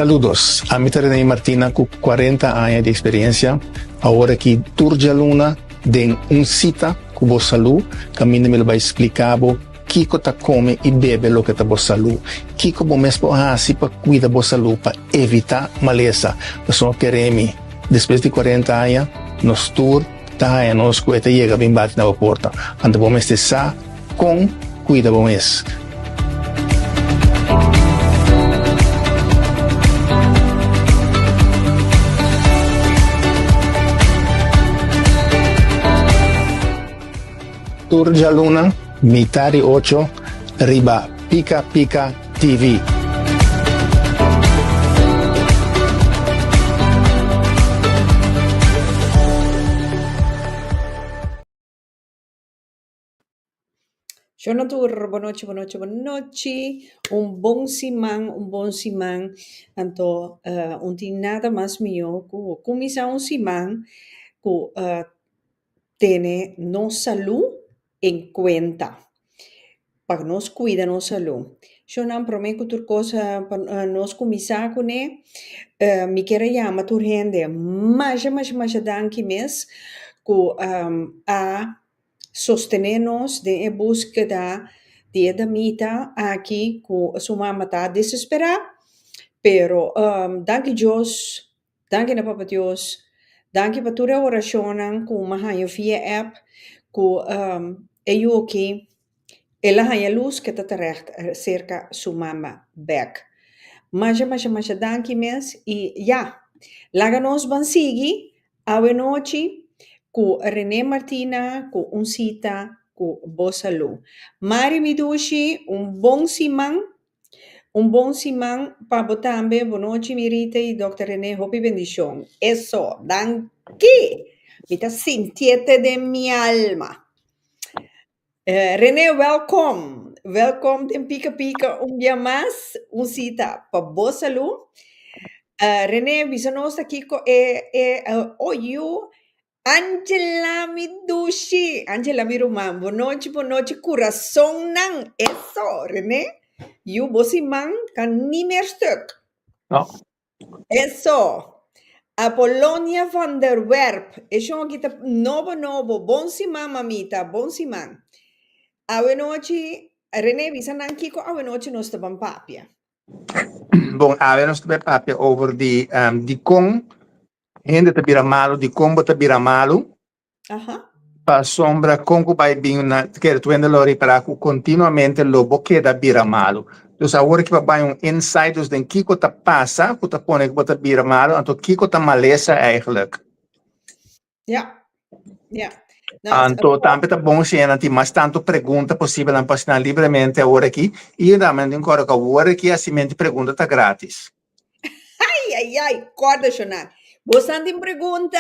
Saludos, ami ta Rene Martina ku 40 aña di eksperensia. Awor aki tur djaluna den un sita ku bo salú, kaminda mi lo bai splika bo kiko ta kome i bebe loke ta bo salú, kiko bo mes por hasi pa kuida bo salú pa evitá malesa. Pasobra kere mi, despues di 40 aña nos tur ta haña nos ku e ta yega bin bati na bo porta. Anto bo mester sa kon kuida bo mes. Tur djaluna mitá di ocho riba Pika Pika TV. Shona tur, bonochi, bonochi, bonochi. Un bon siman, un bon siman. Anto, uh, un tin nada mas mihó ku kuminsá un siman ku uh, tene nos salú en kuenta. Pa nos kuida nos salú. Shonnan, promé ku tur kos pa nos kuminsá kuné, mi kier a yama tur hende masha, masha, masha danki mes ku a sostené nos den e búskeda di e damita aki ku su mama ta desesperá. Pero danki Dios, danki na Papa Dios, danki pa tur e orashonnan ku mi a haña via app ku e yuki el a haña lus ke ta terecht serka su mama bèk. Masha, masha, masha danki mes i ya, laga nos ban sigui Awe nochi ku Rene Martina ku un sita ku bo salú. Mari mi dushi un bon siman un bon siman pa bo tambe bonochi mi Rita y Dòkter Rene hopi bendishon. Eso danki mi ta sintiete den mi alma. Rene welkom welkom den Pika Pika un bia mas un sita pa bo salú. Rene bisa nos ta kiko e e oh yu Angela mi dushi Angela mi ruman bonochi bonochi kurasonnan eso Rene yu bo siman ka ni meer stuk. No. Eso! Apolonia van der Werp, e shon aki ta nobo nobo. Bon siman mamita, bon siman. Awenochi, Rene bisa nan kiko awenochi nos ta ban papia. Bon, awe nos ta bai papia over di dikon hende ta bira malu, dikon bo ta bira malu. Aha. Pasobra kon ku bai bin na kere tur hende lo ripará ku kontinuamente lo bo keda bira malu. Dus awor ki bo bai un insight dus den kiko ta pasa ku ta pone ku bo ta bira malu anto kiko ta malesa eigenlijk. Ja, ja. Nou, Anto tambe ta bon si nan tin mas tantu pregunta posibel nan por hasi nan libremente awor aki i tambe nan tin kòrda ku awor aki hasimentu di pregunta ta gratis. Ai, ai, ai, kòrda shonnan. Bosan tin pregunta?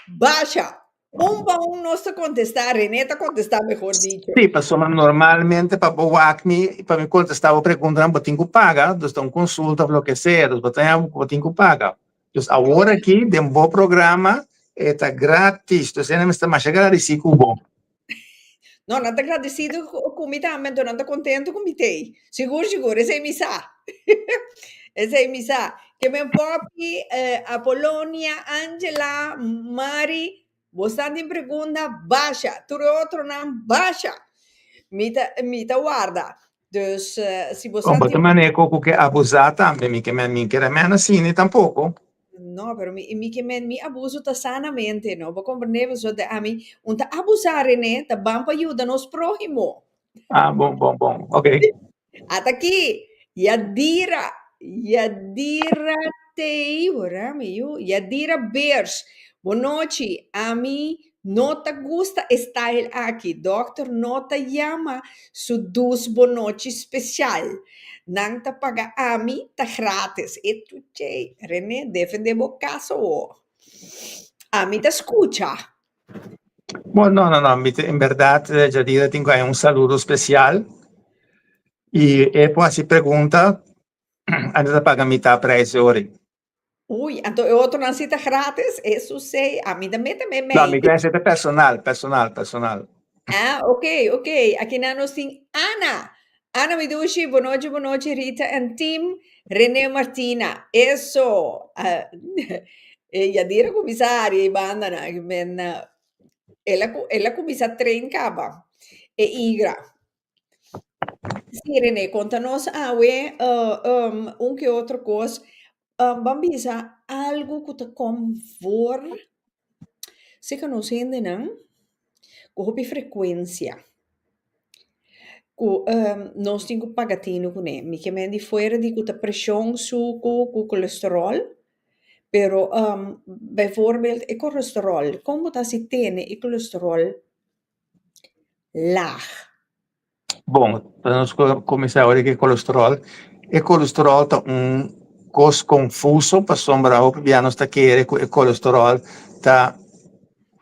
Basha. Un pa un nos ta kontestá, René ta kontestá mehor dicho. Sí, pasobra normalmente pa bo wak mi, pa mi kontestá bo preguntanan bo tin ku paga, dus ta un konsulta òf loke sea, dus bo ta haña ku bo tin ku paga. Dus awor aki den bo programa e ta gratis, dus hende mester masha gradisí ku bo. No, nan ta gradesido ku mi tambe, anto nan ta kontento ku mi t'ei. Sigur, sigur, esei mi sa. Esei mi sa. Ke men Poppy, eh, Apolonia, Angela, Mari, bosan tin pregunta, basha. Tur e otronan, basha. Mi ta, mi ta warda. Dus, eh, si bosan Bo ta tin... maneho ku ke abusá tambe, mi ke men, mi kere men asina tampoko. No, pero mi, mi ke men, mi abuso ta sanamente, no? Bo komprendé? Pasobra ami, un ta abusá, René, ta ban pa yuda nos próhimo. Ah, bon, bon, bon. Ok. Ata aki, Yadira, Yadira Tei, ora mi yu, Yadira Beers. Bonochi, ami no ta gusta e style aki. Dokter no ta yama su dus bonochi special. Nan ta paga ami ta gratis. E tuchei, René, defende bo caso wo. Ami ta scucha. Bon, no, no, no, mi te, en berdad, eh, Jadira tin un saludo especial. Y e por haci pregunta, antes de paga mitad prijs ori. Ui, anto e otronan si ta gratis? Eso sei, ami tambe ta No, mi meimei. clase ta personal, personal, personal. Ah, ok, ok. Aki nan nos tin Ana. Ana mi dushi, bonochi, bonochi Rita en team. Rene Martina, eso. Ah, e Yadira kuminsá ari ei banda nan. Men, el a, el a kuminsá train kaba. E igra. Sí, René, konta nos awe un ke otro kos. Ban bisa algu ku ta kom voor serka nos hendenan ku hopi frekuensia, ku nos tin ku paga tinu kuné. Mi ke men di fuera di ku ta preshon, suku ku kolesteròl, pero bijvoorbeeld e kolesteròl, kon bo ta hasi tene e kolesteròl laag? Bon, pa nos kuminsá awor ku e kolesteròl. E kolesteròl ta un kos konfuso pasobra hopi bia nos ta kere ku e kolesteròl ta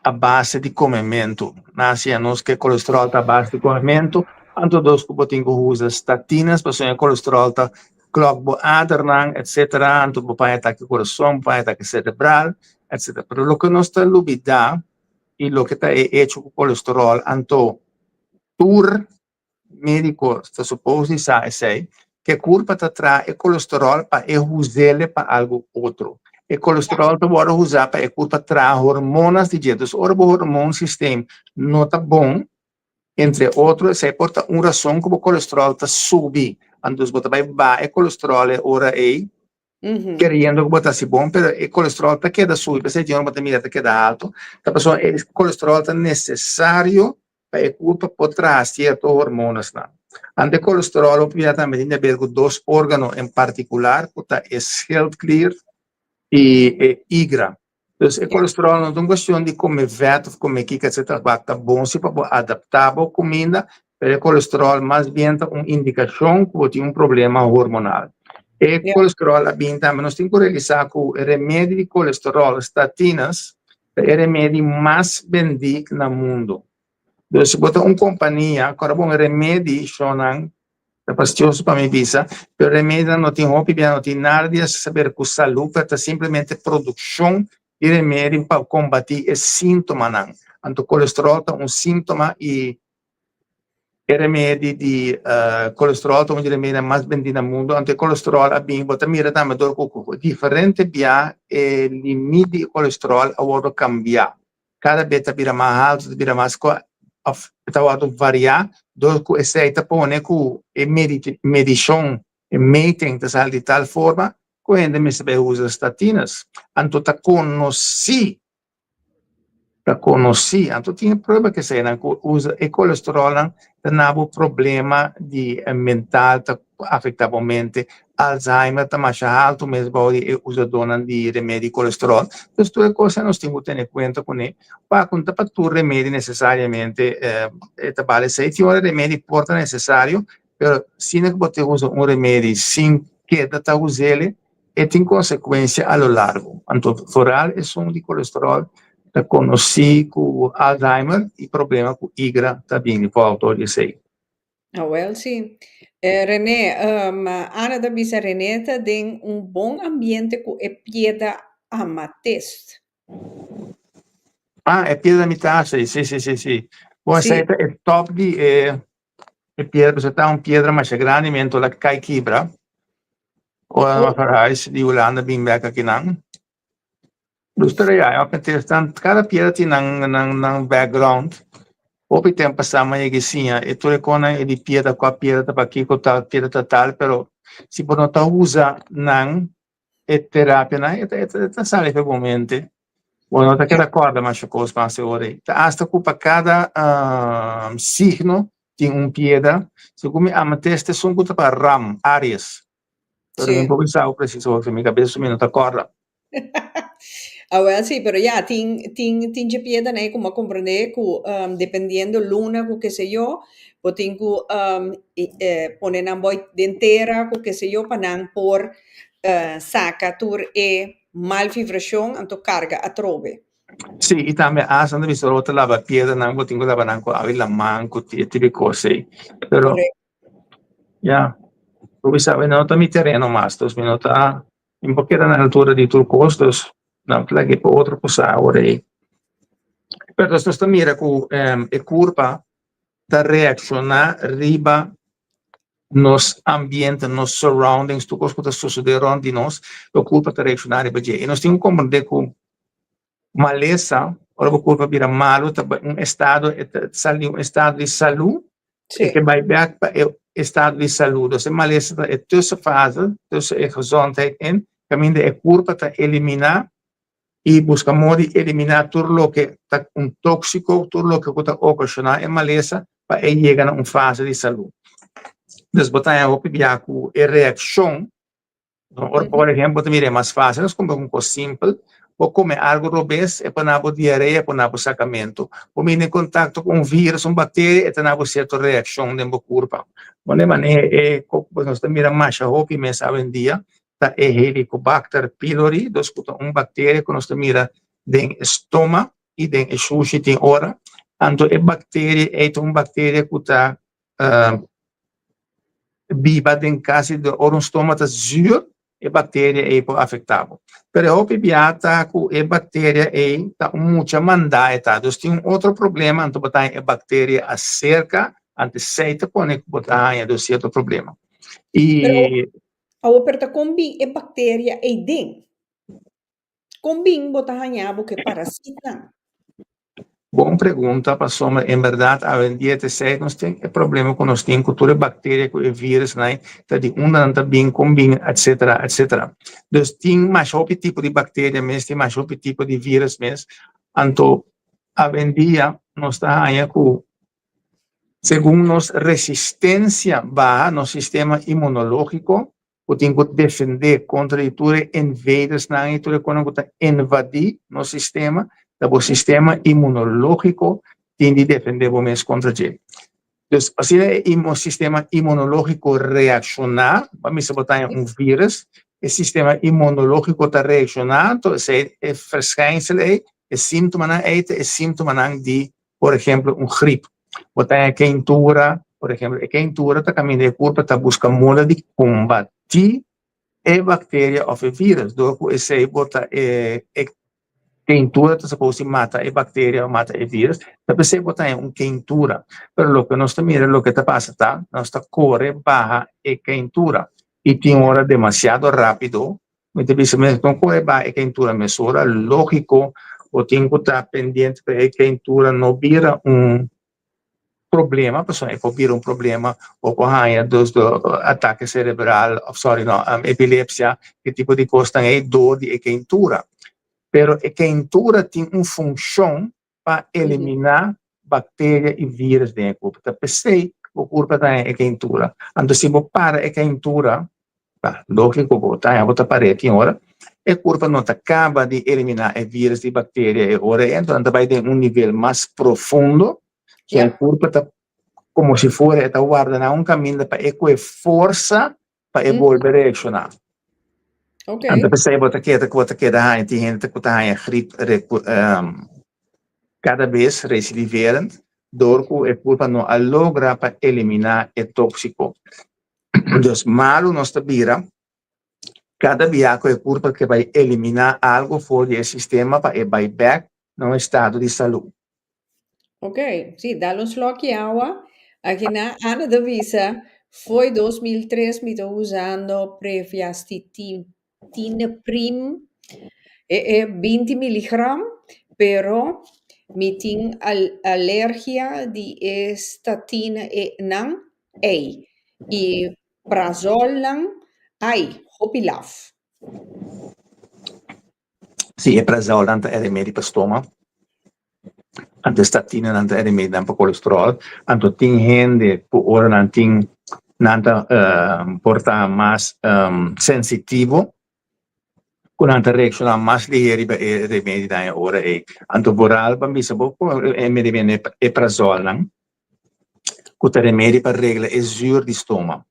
a base di komementu. Nan a siña nos ku e kolesteròl ta a base di komementu, anto dos ku bo tin ku usa statinas pasobra e kolesteròl ta klòk bo adernan etsetera, anto bo paña atake kurason, bo paña atake serebral etsetera. Pero loke nos ta lubidá i loke ta e echo ku kolesteròl anto tur médiko ta supos di sa esei, ku e kurpa ta traha e kolesteròl pa e us'é pa algu otro. E kolesteròl ta wòrdu usá pa e kurpa traha hormonas di dje. Dus ora bo hormoonsysteem no ta bon, entre otro esei por ta un rason ku bo kolesteròl ta subi. Anto bo ta bai baha e kolesteròl e ora ei keriendo ku bo ta hasi bon, pero e kolesteròl ta keda subi, p'esei tin ora bo ta mira ta keda alto, ta pasobra e kolesteròl ta nesesario pa e kurpa por traha sierto hormonasnan. Anto e kolesteròl hopi bia tambe tin di aber ku dos órgano en partikular ku ta e schildklier i e igra. Dus e kolesteròl no ta un kuestion di kome vèt òf kome kiko etsetera, wak ta bon si pa bo adaptá bo kuminda, pero e kolesteròl mas bien ta un indikashon ku bo tin un problema hormonal. E kolesteròl a bin tambe, nos tin ku realisá ku e remedi di kolesteròl, statinas, ta e remedi mas bendí na mundu. Dus si bo ta un kompania, kòrda bon e remedi shownan Ta fastioso pa mi bisa, pero remedinan no tin hopi bia, no tin nada di haber ku salú, pero ta simplemente produkshon di remedi pa kombatí e síntomanan. Anto kolesteròl ta un síntoma i e remedi di kolesteròl ta un di remedinan mas bendí na mundu. Anto e kolesteròl a bin, bo ta mira tambe dor ku diferente bia e limit di e kolesteròl a wòrdu kambiá. Kada bes ta bira mas haltu, ta bira mas òf ta wòrdu variá dor ku esei ta pone ku e medishon, e meting ta sali di tal forma ku hende mester bai usa statinas. Anto ta konosí, ta konosí, anto tin e prueba ku eseinan ku usa e kolesteròlnan ta na bo problema di mental, ta afektá bo mente, Alzheimer ta masha haltu mes bou di e usadónan di remedi kolesteròl. Pues tur e kosnan nos tin ku tene kuenta kuné pa ku no ta pa tur remedi nesesariamente e ta bal esei. Tin ora remedi por ta nesesario, pero asina ku bo ta usa un remedi sin keda ta us'el, e tin konsekuensia a lo largo. Anto foral esun di kolesteròl ta konosí ku Alzheimer i problema ku igra ta bini for di esei. Awel si. René, Ana ta bisa René ta den un bon ambiente ku e piedra amatist. Ah, e piedra amatist, si, si, si, si. Bon, esei ta e top di e e piedra, pasobra ta un piedra masha grandi, mi entola kai kibra. Ora nos a verhuis di Hulanda bin bek akinan. Dus pero ya, e amatist, kada piedra tin nan nan nan background. Hopi tempo pasá mi a yega siña e tur e konan e di piedra, kua piedra ta pa kiko, tal piedra ta tal, pero si bo no ta usa nan e terapianan e ta e ta sali pa bo mente. Bo no ta keda kòrda masha kos mas e ora ei. Ta asta ku pa kada signo. Tin un piedra, segun mi amethyst esun ku ta pa ram, Aries. Pero mi por bisa precies porque mi cabeza mi no ta corda. Ah, wel, sí, pero ya, tin, tin, tin dje piedra nee como a comprende cu dependiendo luna cu que sé yo, bo tin cu pone nan boy den tera cu que sé yo pa nan por saca tur e mal vibracion anto carga atrobe. Sí, y tambe hasta nan ta bisa ora bo ta laba piedranan bo tin cu laba nan cu awa di laman cu e tipo di cos ey. Pero ya, bo bisa mi no ta mi tereno mas, dus mi no ta, mi por keda na altura di tur cos, dus nan ta lag'e pa otro cosa awor ey. Pero dus nos ta mira cu e curpa ta reacciona riba nos ambiente, nos surroundings, tur cos cu ta sucede rond di nos, e curpa ta reacciona riba dje. Y nos tin cu comprende cu malesa, ora bo kurpa bira malu ta bai un estado, e ta sali di un estado di salú, e ke bai bèk pa e estado di salú. Dus e malesa ta e tussenfase tussen e gezondheid in, kaminda e kurpa ta eliminá i buska modo di eliminá tur loke ta un tóksiko, tur loke ku ta okashoná e malesa pa e yega na un fase di salú. Dus bo ta haña hopi bia ku e reakshon. Ora por ehempel ta mira e mas fácil, nos kumpra un kos simpel, bo kome algu robes, e por na bo diarea, e por na bo sakamentu. Bo bini den kontakto ku un virus, un bakteria, e ta na bo sierto reakshon den bo kurpa. Bo den manera e kos ku nos ta mira masha hopi mes awendia ta e Helicobacter pylori, dus ku ta un bakteria ku nos ta mira den e stoma i den e shushi tin ora. Anto e bakteria ei ta un bakteria ku ta biba den kasi de ora un stoma ta zuur, e bakteria ei por afektá bo. Pero e hopi bia ta ku e bakteria ei ta un mucha mandá e ta. Dus tin un otro problema anto bo ta haña e bakteria aserka, anto esei ta pone ku bo ta haña dus sierto problema. I. Pero awor pero ta kon bin e bakteria ei den? Kon bin bo ta haña bo ku e parasitnan? Bon pregunta pasobra en berdad awendia ta esei nos tin e problema ku nos tin ku tur e bakteria ku e virusnan ta di unda nan ta bin kon bin etcetera etcetera. Dus tin masha hopi tipo di bakteria mes tin masha hopi tipo di virus mes anto awendia nos ta haña ku segun nos resistencia baha nos sistema inmunologico ku tin ku defendé kontra di tur e invadersnan i tur e konan ku ta invadí nos sistema, ta bo sistema inmunológiko tin di defendé bo mes kontra dje. Dus asina e sistema inmunológiko reakshoná, pa mester bo ta haña un vírus, e sistema inmunológiko ta reakshoná, anto esei e verschijnsel ei, e síntomanan ei ta e síntomanan di Por ehemplo, un grip. Bo ta haña keintura, por ehemplo, e keintura ta kaminda e kurpa ta buska moda di kombatí e bakteria òf e vírus. Dor ku esei bo ta e e keintura ta supos di mata e bakteria òf mata e vírus, ta p'esei bo ta haña un keintura. Pero loke nos ta mira loke ta pasa ta, nos ta kore baha e keintura i tin ora demasiado rápido. Mi ta bisa mes no kohe ba e keintura mesora, lógiko bo tin ku ta pendiente pa e keintura no bira un problema, pasobra e por bira un problema, bo por haña dus de atake serebral òf sòri no epilepsia, e tipo di kosnan ei dor di e keintura. Pero e keintura tin un funshon pa eliminá bakteria i vírus den e kurpa. Ta p'esei bo kurpa ta haña e keintura. Anto si bo para e keintura, ta lógiko bo ta haña bo ta par'é tin ora, e kurpa no ta kaba di eliminá e vírus i bakteria e ora ei, anto nan ta bai den un nivel mas profundo, so e kurpa ta komo si fuera e ta warda na un kaminda pa e kohe forsa pa e bolbe reakshoná. Anto p'esei bo ta keda ku bo ta keda haña tin hende ku ta haña grip kada bes residiverend dor ku e kurpa no a logra pa eliminá e tóksiko. Dus malu nos ta bira kada bia ku e kurpa ke bai eliminá algu for di e sistema pa e bai bèk na un estado di salú. Ok, sí, dal un slokje awa. Aki na Ana ta bisa, foi 2003 mi ta usando Previastitin Prim e e 20 miligram, pero mi tin al alergia di e statina e nan ei i prazolnan ai hopi laf. Sí, e prazolnan ta e remedi pa stoma. Anto. Anto statinanan ta e remedinan pa kolesterol. Anto tin hende ku ora nan tin nan ta por ta mas sensitivo ku nan ta reakshoná mas lihé riba e remedinan e ora ei. Anto vooral pa bisa bo ku e remedi e prazolnan ku ta remedi pa regla e zuur di stoma.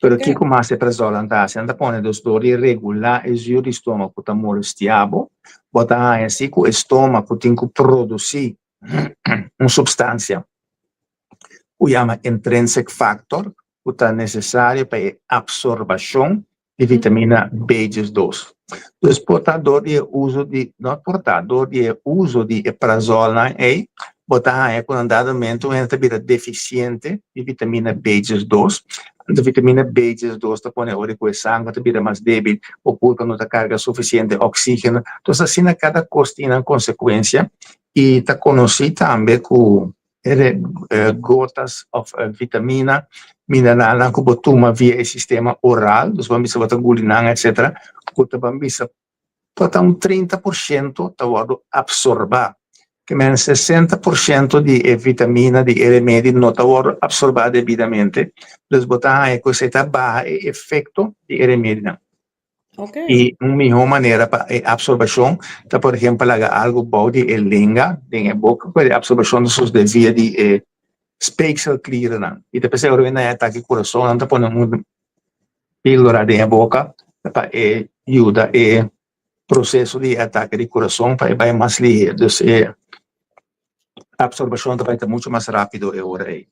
Pero kiko mas e prazolnan ta hasi? Nan ta pone dus dor di regulá e zuur di stoma ku ta molestiá bo, bo ta haña si ku e stoma ku tin ku produsí un supstansia ku yama intrinsic factor ku ta nesesario pa e apsorbashon di vitamina B diesdos. Dus por ta dor di e uso di, no por ta, dor di e uso di e prazolnan ei, bo ta haña ku na dado momento un hende ta bira defisiente di vitamina B diesdos. Anto vitamina B diesdos ta pone ora ku e sanger ta bira mas debil, bo kurpa no ta karga sufisiente oksígeno. Entonces asina kada kos tin nan konsekuensia i ta konosí tambe ku gotas of vitamina, mineralnan ku bo tuma via e sistema oral, dus ban bisa bo ta guli nan etcetera, ku ta ban bisa por ta un 30 por shento ta wòrdu apsorbá. Ke men 60 por shento di e vitamina di e remedi no ta wòrdu apsorbá debidamente, dus bo ta haña ku esei ta baha e efekto di e remedinan. I un mihó manera pa e apsorbashon ta por ehempel laga algu bou di e lenga den e boka pa e apsorbashon ta sosodé via di e speekselklierennan. I ta p'esei ora nan e atake kurason nan ta pone un píldora den e boka pa e yuda e proseso di e atake di kurason pa e bai mas lihé. Dus e absorbashon ta bai ta muchu mas rápido e ora ei.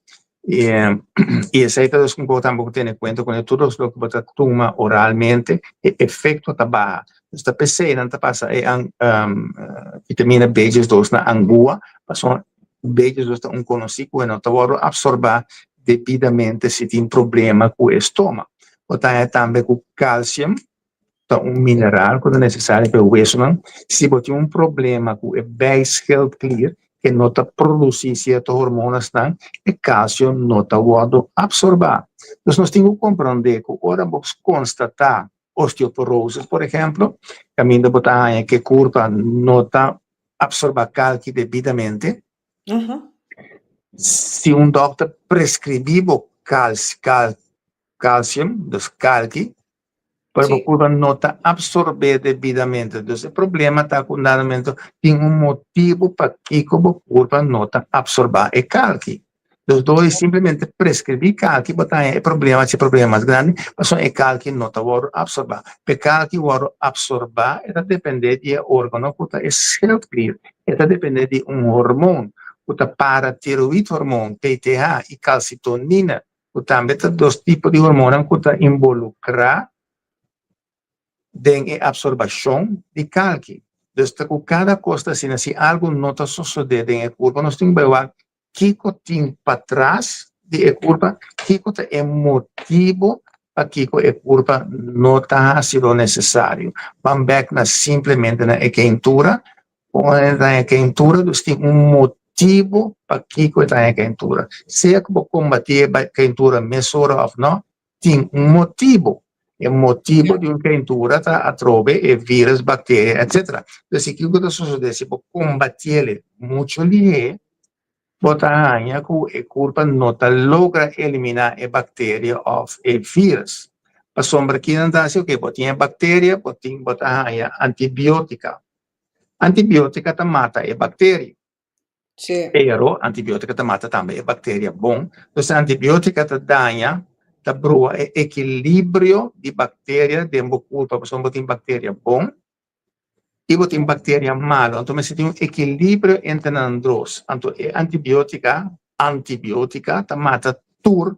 I esei ta dos ku bo tambe bo tene kuenta kuné tur los loke bo ta tuma oralmente e efekto ta baha. Dus ta p'esei nan ta pasa e vitamina B diesdos na angua pasobra B diesdos ta un konosí ku e no ta wòrdu apsorbá debidamente si tin problema ku e stoma. Bo ta haña tambe ku kalsium ta un mineral ku ta nesesario pa e wesonan. Si bo tin un problema ku e bijschildklier ke no ta produsí sierto hormonasnan, e kalsio no ta wòrdu apsorbá. Dus nos tin ku komprondé ku ora bo konstatá osteoporosis, por ehèmpel, kaminda bo ta haña ku e kurpa no ta apsorbá kalki debidamente, si un dòkter preskribí bo kalsium, dus kalki, Pero bo kurpa no ta absorbé debidamente. Dus e problema ta ku un dado momento tin un motibu pakiko bo kurpa no ta absorbá e kalki. Dus dor di simplemente preskribí kalki bo ta haña e problema haci e problema mas grandi pasobra e kalki no ta wòrdu absorbá. Pa e kalki wòrdu absorbá e ta dependé di e órgano ku ta e schildklier. E ta dependé di un hormon ku ta paratiroïdhormoon, PTH, i kalsitonina. ku tambe ta dos tipo di hormonnan ku ta involukrá den e apsorbashon di kalki. Dus ta ku kada kos ta asina, si algu no ta sosodé den e kurpa, nos tin ku bai wak kiko tin patras di e kurpa, kiko ta e motibu pakiko e kurpa no ta hasi lo nesesario. Ban bèk na simplemente na e keintura, Ora e ta haña keintura, dus tin un motibu pakiko e ta haña keintura. Sea ku bo kombatí e keintura mesora òf nò, tin un motibu. E motibu di un keintura ta atrobe e vírus, bakteria, etsetera. Dus si kiko ta sosodé si bo kombatiel muchu lihé, bo ta haña ku e kurpa no ta logra eliminá e bakteria òf e vírus. Pasobra kinan ta hasi? Oke, bo tin e bakteria, bo tin bo ta haña antibiótika. Antibiótika ta mata e bakteria. Sí. Pero antibiótika ta mata tambe e bakteria bon. Dus antibiótika ta daña, ta brua e ekilibrio di bakteria den bo kurpa. Pasobra bo tin bakteria bon i bo tin bakteria malu. Anto mester tin un ekilibrio entre nan dos. Anto e antibiótika, antibiótika, ta mata tur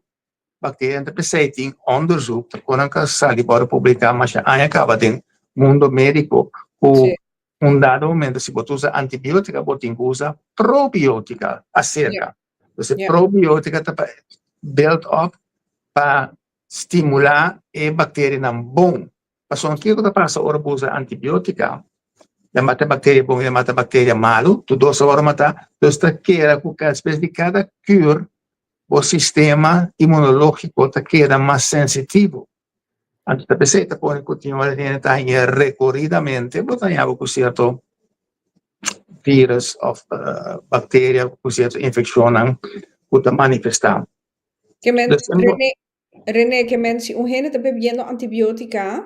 Bacteria ta p'esei tin onderzoek ta kon nan ka sali por publica masha aña caba den mundo medico cu un dado momento si bo ta usa antibiotica bo tin cu usa probiotica acerca. Entonces probiotica ta pa build up pa stimula e bacterianan bon. Pasobra kico ta pasa ora bo usa antibiotica? E mata bacteria bon y e mata bacteria malo, tur dos a worde mata, dus ta keda cu despues di cada cure bo sistema inmunológiko ta keda mas sensitivo. Anto ta p'esei ta pone ku tin ora hende ta haña rekoridamente bo ta haña bo ku sierto virus òf bakteria ku sierto infekshonnan ku ta manifestá. Ke men, René, René, ke men si un hende ta bebiendo antibiotika,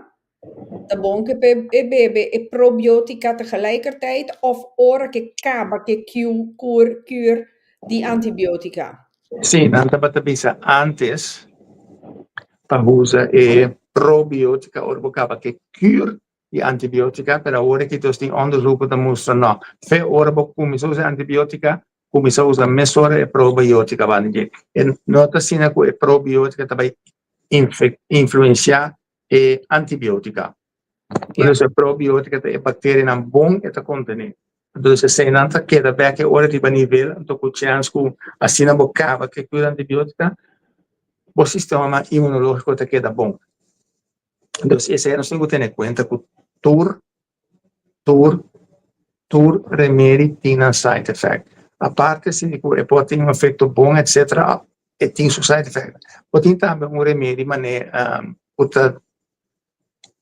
ta bon ke pe e bebe e probiotika tegelijkertijd òf ora ke kaba ke kiu, kur, kuur di antibiotika? Sí, nan tabata bisa antes pa usa e probiotika ora bo kaba ke kuur di antibiotika, pero awor aki nos tin onderzoek ku ta mustra no, fe ora bo kuminsá usa antibiotika, kuminsá usa mesora e probiotika banda dje. E no ta asina ku e probiotika ta bai influensiá e antibiotika. Entonces e probiotika ta e bakterianan bon e ta kontené. Entonces eseinan ta keda bek e ora riba nivel, anto ku chèns ku asina bo kaba ku e kuer antibiotika, bo sistema inmunológiko ta keda bon. Entonces esei nos tin ku tene kuenta ku tur tur tur remedi tin nan side effect. Aparte si di ku e por tin un efekto bon etcetera e tin su side effect. Por tin tambe un remedi mane ku ta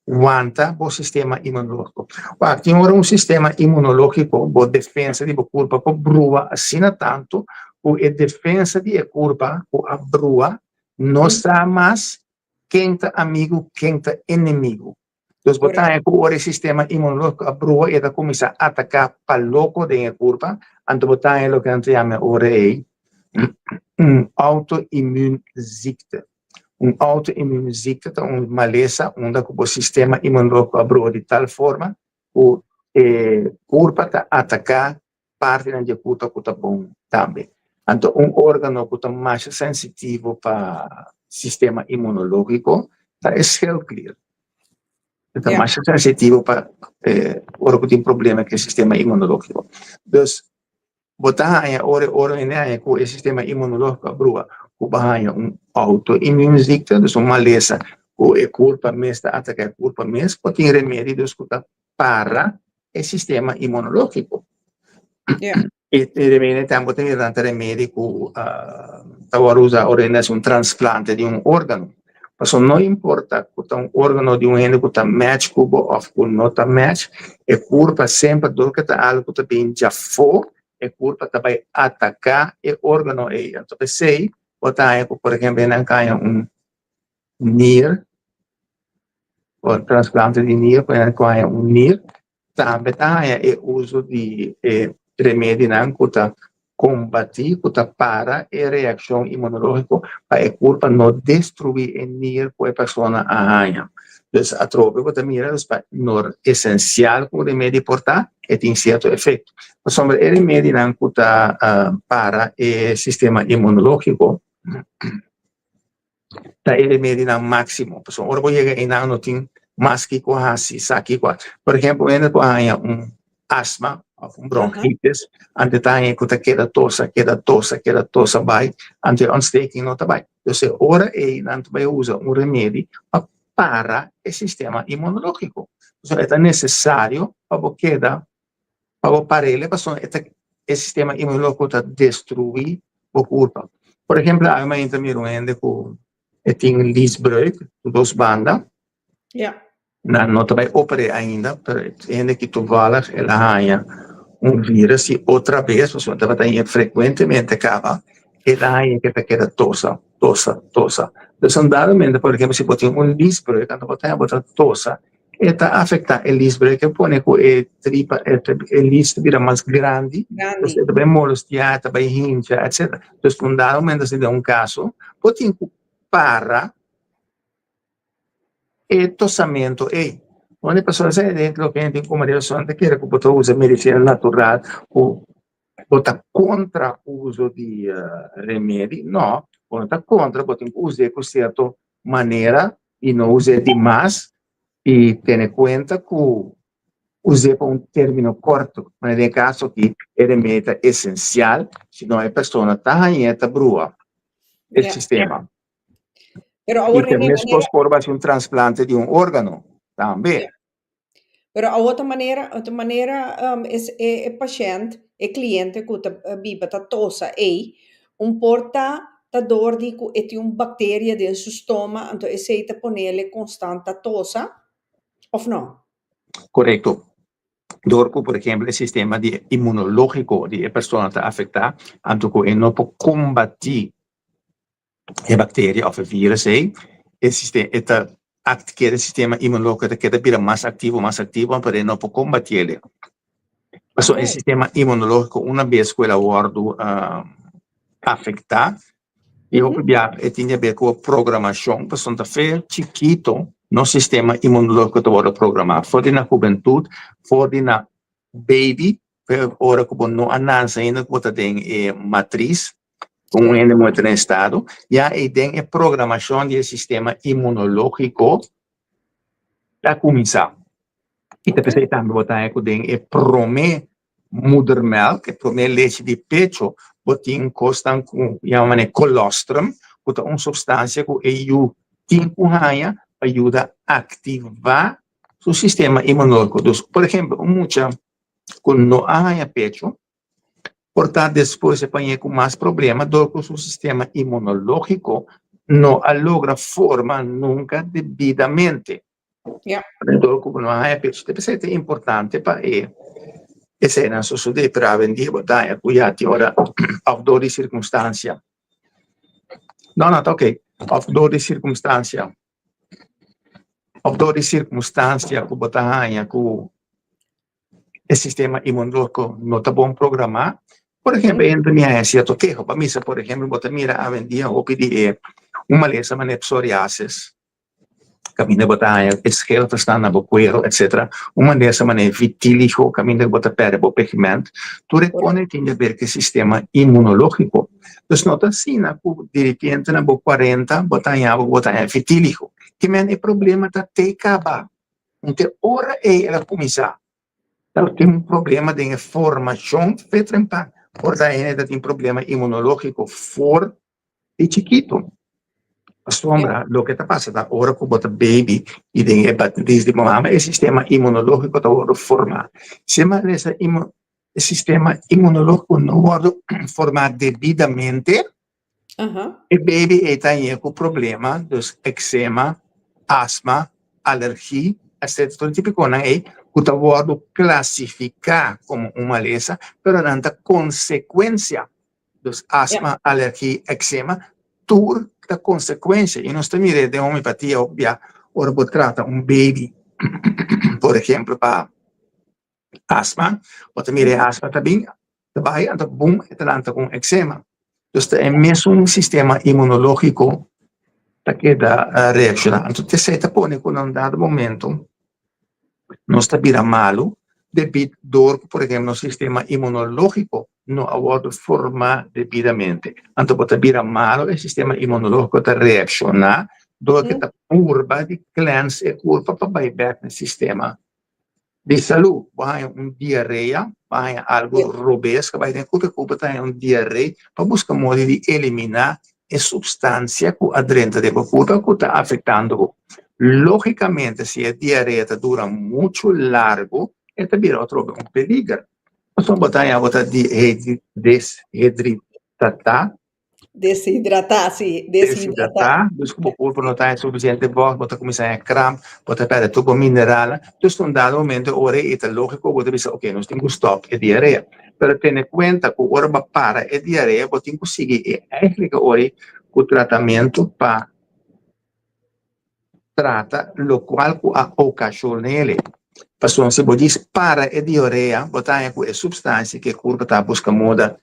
wanta bo sistema inmunológiko. Wak tin ora un sistema inmunológiko bo defensa di bo kurpa por brua asina tantu ku e defensa di e kurpa ku a brua no sa mas ken ta amigu, ken ta enemigu. Dus bo ta haña ku ora e sistema inmunológiko a brua e ta kuminsá ataká pa loko den e kurpa, anto bo ta haña loke nan ta yama e ora ei un auto-immuunziekte. Un auto-immuunziekte ta un malesa unda ku bo sistema inmunológiko a brua di tal forma ku e kurpa ta ataká partinan di e kurpa ku ta bon tambe. Anto un órgano ku ta masha sensitivo pa sistema inmunológiko ta e schildklier. E ta masha sensitivo pa ora ku tin problema ku e sistema inmunológiko. Dus bo ta haña ora e ora hende haña ku e sistema inmunológiko a brua ku bo haña un auto-immuunziekte, dus un malesa ku e kurpa mes ta ataká e kurpa mes, por tin remedi dus ku ta para e sistema inmunológiko. E remedi tambe ta mira ta remedi ku ta wòrdu usa ora hende hasi un transplante di un órgano. Pasobra no importa ku ta un órgano di un hende ku ta match ku bo òf ku no ta match, e kurpa semper dor ku ta algu ku ta bin djafó, e kurpa ta bai ataká e órgano ei. Anto p'esei bo ta haña ku por ehempel nan kaña un nier, o transplante di nier, ku hende ku haña un nier, tambe ta haña e uso di e remedinan ku ta kombatí, ku ta para e reakshon inmunológiko pa e kurpa no destruí e nier ku e persona a haña. Dus atrobe bo ta mira dus pa no esensial ku un remedi por ta, e tin sierto efekto. Pasobra e remedinan ku ta para e sistema inmunológiko ta e remedinan máksimo. Pasobra ora bo yega einan no tin mas kiko hasi, sa kiko hasi. Por ehempel, un hende ku a haña un asma òf un bronkitis, anto e ta haña ku ta keda tosa, keda tosa, keda tosa bai, anto e ontsteking no ta bai. Entonces e ora ei nan ta bai usa un remedi pa para e sistema inmunológiko. Pasobra e ta nesesario pa bo keda Pa bo parele pasobra e ta e sistema inmunológiko ta destruí bo kurpa. Por ehempel awe mainta mira un hende ku e tin liesbreuk dos banda. Ja. Nan no ta bai oper'é ainda, pero e hende ki toevallig el a haña un virus i otra bes pasobra tabata hañ'é frekuentemente kaba, el a haña ke ta keda tosa, tosa, tosa. Dus un dado momento por ehempel si bo tin un liesbreuk anto bo ta haña bo ta tosa E ta afektá e liesbreuk, e pone ku e tripa, e lies ta bira mas grandi, dus e ta bai molestiá, e ta bai hincha, etcetera. Dus un dado momento si den un kaso, bo tin ku para e tosamento ei. Unda e persona sa den loke hende tin ku maneha, ta kere ku bo ta usa medisina natural ku Bo ta kontra uso di remedi? No, bo no ta kontra, bo tin ku us'é ku sierto manera i no us'é dimas i tene kuenta ku us'é pa un término kòrto. Manera den e kaso aki e remedi ta esensial, si no e persona ta hañ'é ta brua e sistema. Pero awor I ta meskos por hasi un transplante di un órgano tambe. Pero a otro manera, otro manera um, es e, e pashent, e cliente ku ta biba ta tosa ei, un por ta ta door di ku e tin un bacteria den su stoma, anto esei ta ponele constant ta tosa, of no? Korekto. Dor ku, por ehempel, e sistema di inmunológiko di e persona ta afektá, anto ku e no por kombatí e bakteria òf e vírus ei, e sistema e ta keda e sistema inmunológiko ta keda bira mas aktivo, mas aktivo, pero e no por kombatí el. Pasobra e sistema inmunológiko una bes ku el a wòrdu afektá, i hopi bia e tin di haber ku programashon, pasobra ta fe chikito nos sistema inmunológiko ta wòrdu programá, for di na hubentut, for di na baby, ora ku bo no a nanse ainda ku bo ta den e matris, un hende muhé ta den estado, ya ei den e programashon di e sistema inmunológiko ta kuminsá. I ta p'esei tambe bo ta haña ku den e promé moedermelk, e promé lechi di pecho, bo tin kosnan ku yama manera colostrum, ku ta un supstansia ku e yu tin ku haña pa yuda aktivá su sistema inmunológiko. Dus, por ehempel, un mucha ku no a haña pecho, por ta despues e pañ'é ku mas problema dor ku su sistema inmunológiko no a logra forma nunka debidamente. Dor ku bo no a haña pecho. Te p'esei ta importante pa e eseinan sosodé, pero awendia bo ta haña ku ya tin ora òf dor di sirkunstansia, no no ta oke, òf dor di sirkunstansia, òf dor di sirkunstansia ku bo ta haña ku e sistema inmunológiko no ta bon programá. Por ehempel, hende mi haña sierto keho. Pa misa, por ehempel, bo ta mira awendia hopi di e un malesa manera psoriasis, kaminda bo ta haña e skeltersnan na bo kuero, etcetera. Un malesa manera vitiligo, kaminda bo ta pèrdè bo pigment. Tur e kos tin di haber ku e sistema inmunológiko. Dus no ta asina ku diripiente na bo kuarenta bo ta haña bo ku bo ta haña vitiligo. Ke men e problema ta te kaba. Te ora ei el a kuminsá. Ta tin un problema den e formashon fe trempan. Por ta hende ta tin problema inmunológiko for di chikitu. Pasobra loke ta pasa ta ora ku bo ta baby i den e batris di bo mama e sistema inmunológiko ta wòrdu formá. Si e malesa e sistema inmunológiko no wòrdu formá debidamente, E baby ei ta hañ'é ku problema, dus eksema, asma, alergi, etcetera. Tur e tipikonan ei ku ta wòrdu klasifiká komo un malesa, pero nan ta konsekuensia. Dus asma, alergi, eksema, tur ta konsekuensia. I nos ta mir'é den homeopatia hopi bia ora bo trata un baby, por ehempel pa asma, bo ta mira e asma ta bin, ta bai, anto bum e ta lanta ku un eksema. Dus ta e mesun sistema inmunológiko ta keda reakshoná. Anto esei ta pone ku na un dado momento nos ta bira malu debí dor ku por ehempel nos sistema inmunológiko no a wòrdu formá debidamente. Anto bo ta bira malu, e sistema inmunológiko ta reakshoná dor ku e ta purba di klèns e kurpa pa bai bèk na e sistema di salú, bo haña un diarea, bo haña algu robes ku a bai den kurpa, e kurpa ta haña un diarei pa buska moda di eliminá e supstansia ku a drenta den bo kurpa ku ta afektando bo. Lógikamente si e diarea ta dura muchu largu e ta bira otrobe un peliger. Pasobra bo ta haña bo ta deshidratá. Deshidratá, sí, deshidratá. Deshidratá, dus ku bo kurpo no ta haña sufisiente vògt, bo ta kuminsá haña kramp, bo ta pèrdè tur bo mineralnan. Dus un dado momento ora ei ta lógiko bo ta bisa oke nos tin ku stòp e diarea. Pero tene kuenta ku ora bo a para e diarea bo tin ku sigui e eigentlik ora ei ku tratamentu pa trata lokual ku a okashon'é. Pasobra si bo djis para e diorea bo ta haña ku e supstansia ku e kurpo ta buska moda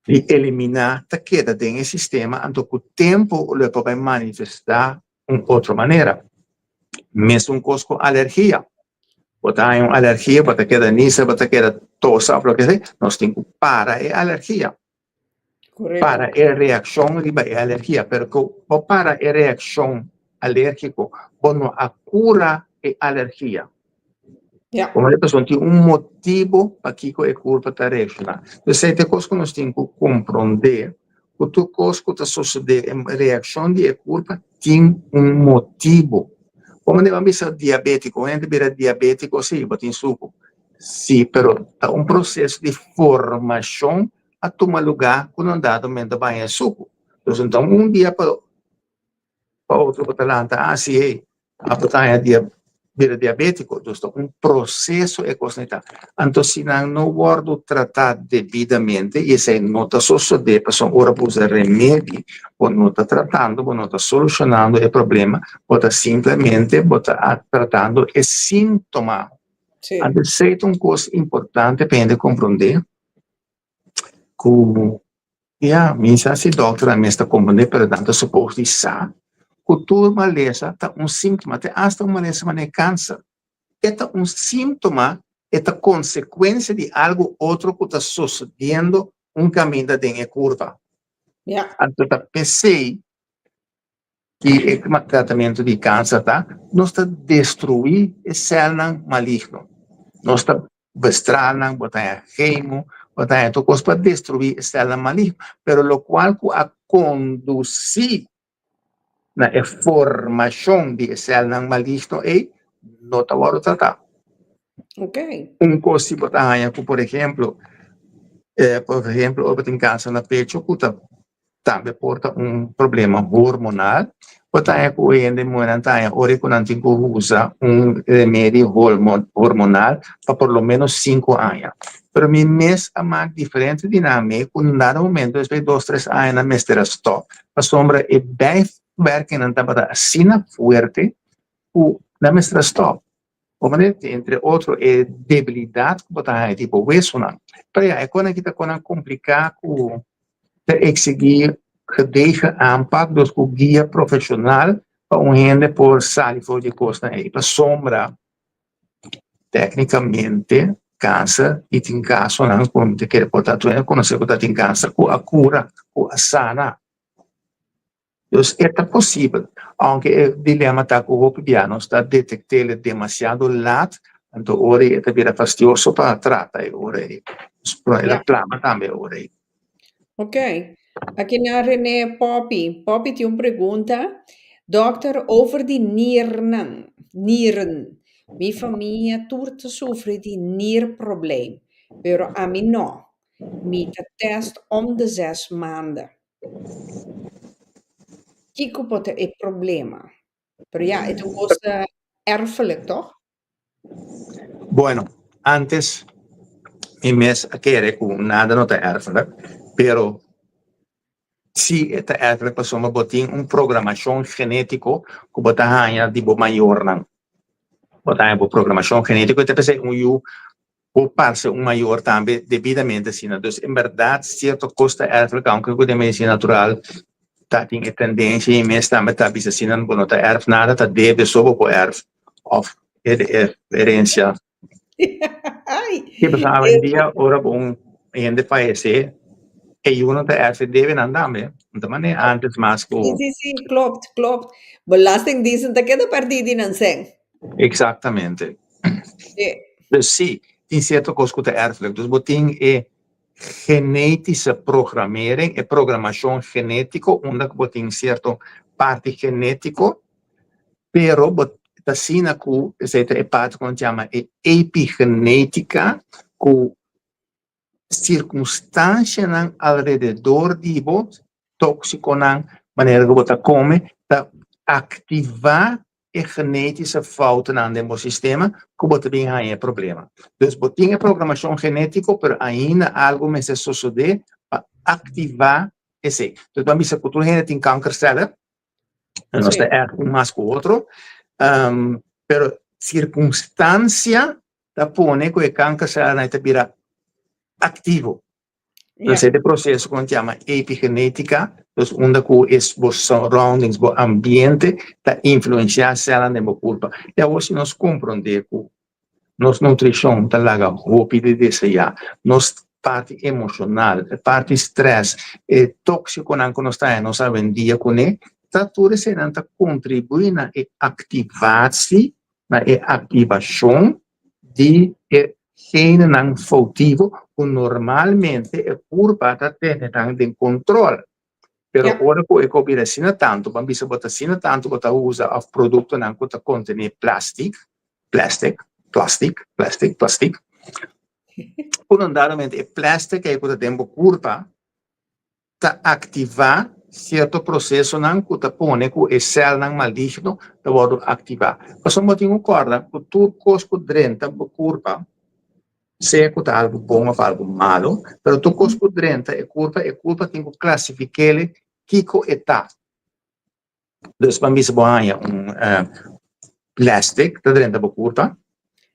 di eliminá ta keda den e sistema, anto ku tempu lo e por bai manifestá un otro manera. Mesun kos ku alergia. Bo ta haña un alergia, bo ta keda nisa, bo ta keda tosa òf loke sea, nos tin ku para e alergia. Para e reakshon riba e alergia. Pero ku bo para e reakshon alérgiko, bo no a kura e alergia. Como e persona tin un motibo pakiko e kurpa ta reakshoná. P'esei ta e kos ku nos tin ku komprondé, ku tur kos ku ta sosodé, e reakshon di e kurpa tin un motibo. Como nan a bisa diabétiko, un hende bira diabétiko, sí, bo tin suku. Sí, pero ta un proseso di formashon a tuma lugá ku na un dado momento a baña e suku. Entonces, no un dia pa otro bo ta lanta, ah, sí, hey, abo ta haña dia. bira diabétiko. Dus ta un proseso e kosnan ei ta. Anto si nan no wòrdu tratá debidamente, i esei no ta sosodé pasobra ora bo usa remedi bo no ta tratando, bo no ta solushonando e problema, bo ta simplemente bo ta tratando e síntoma. Anto esei ta un kos importante pa hende komprondé ku ya mi sa si dòkternan mes ta komprondé pero nan ta supos di sa ku tur malesa ta un síntoma, te asta un malesa manera kanser e ta un síntoma, e ta konsekuensia di algu otro ku ta sosodiendo un kaminda den e kurva. Anto ta p'esei ki e tratamentu di kanser ta, nos ta destruí e sèlnan maligno. Nos ta bestraal nan, bo ta haña chemo, bo ta haña tur kos pa destruí e sèlnan maligno. Pero lokual ku a kondusí na e formashon di e sèlnan maligno ei no ta wòrdu tratá. Un kos si bo ta haña ku por ehemplo, por ehemplo ora bo tin kanser na pecho ku ta tambe por ta un problema hormonal, bo ta haña ku hende muhernan ta haña ora ku nan tin ku usa un remedi hormonal pa por lo menos sinku aña. Pero mi mes a mak diferente di nan mi ku na dado momento despues di dos tres aña nan mester a stòp pasobra e bijwerkingnan tabata asina fuerte ku nan mester a stòp. Bo manera tin entre otro e debilidat ku bo ta haña di bo wesonan. Pero ya e konan aki ta konan kompliká ku ta eksigí gedegen aanpak, dus ku guia profeshonal pa un hende por sali for di e kosnan ei. Pasobra téknikamente kanser i tin kasonan ku mi ta kere por ta tur hende konosé ku ta tin kanser ku a kura, ku a sana. Dus e ta posibel, aunke e dilema ta ku hopi bia nos ta detekt'el demasiado lat, anto ora ei e ta bira fastioso pa trata e ora ei. Dus por el a plama tambe e ora ei. Ok. Aki na Rene Poppy. Poppy tin un pregunta. Dokter, over di niernan, nieren. Mi famia tur ta sufri di nierprobleem, pero ami no. Mi ta test om de zes maanden. Kiko por ta e problema? Pero ya, e ta un kos erfelijk, toch? Bueno, antes mi mes a kere ku nada no ta erfelijk, pero si e ta erfelijk pasobra bo tin un programashon genétiko ku bo ta haña di bo mayornan. Bo ta haña bo programashon genétiko i ta p'esei un yu Por parse un mayor tambe debidamente asina. Dus en berdad cierto cos ta erfelijk, aunke cu den medicina natural ta tin e tendencia y mes tambe ta bisa asina, bo no ta erf nada, ta debe so bo por erf of herencia. Sí, pasobra awendia ora bo un hende fayece e yunan ta erf e debenan tambe, no ta manera antes mas cu. Sí, sí, sí, klopt, klopt. Belastingdienst ta keda perdí di nan cen. Exactamente. Dus sí, tin cierto cos cu ta erfelijk. Dus bo tin e genetische programmering, e programacion genetico, unda cu bo tin cierto parti genetico, pero bo ta asina cu esey ta e parti cu nan yama e epigenetica, cu Sirkunstanshanan alrededor di bo, tóksikonan, manera ku bo ta kome, ta aktivá e genétische foutonan den bo sistema ku bo ta bin haña e problema. Dus bo tin e programashon genétiko, pero ainda algu mester sosodé pa aktivá esei. Dus bo a bisa ku tur hende tin kankersèllen, nos ta ègt un mas ku otro, pero sirkunstansia ta pone ku e kankerselnan ta bira aktivo. Entonces e proseso ku nan yama epigenetika, dus unda ku e bo surroundings, bo ambiente ta influensiá selnan den bo kurpa. I awor si nos komprondé ku nos nutrishon ta laga hopi di deseá, nos parti emoshonal, e parti strès, e tóksikonan ku nos ta haña nos awendia kuné, ta tur eseinan ta kontribuí na e aktivasi na e aktivashon di e genenan foutivo ku normalmente e kurpa ta tene nan den kontrol. Pero ora ku e ko bira asina tantu, ban bisa bo ta asina tantu bo ta usa òf produktonan ku ta kontené plastik, plastic, plastic, plastic, plastic, ku nondadamente e plastic ei ku ta den bo kurpa ta aktivá. sierto prosesonan ku ta pone ku e sèlnan maligno ta wòrdu aktivá. Pasobra bo tin ku kòrda ku tur kos ku drenta bo kurpa, sea ku ta algu bon òf algu malu, pero tur kos ku drenta e kurpa, e kurpa tin ku klasifik'é kiko e ta. Dus ban bisa bo haña un plastic ta drenta bo kurpa.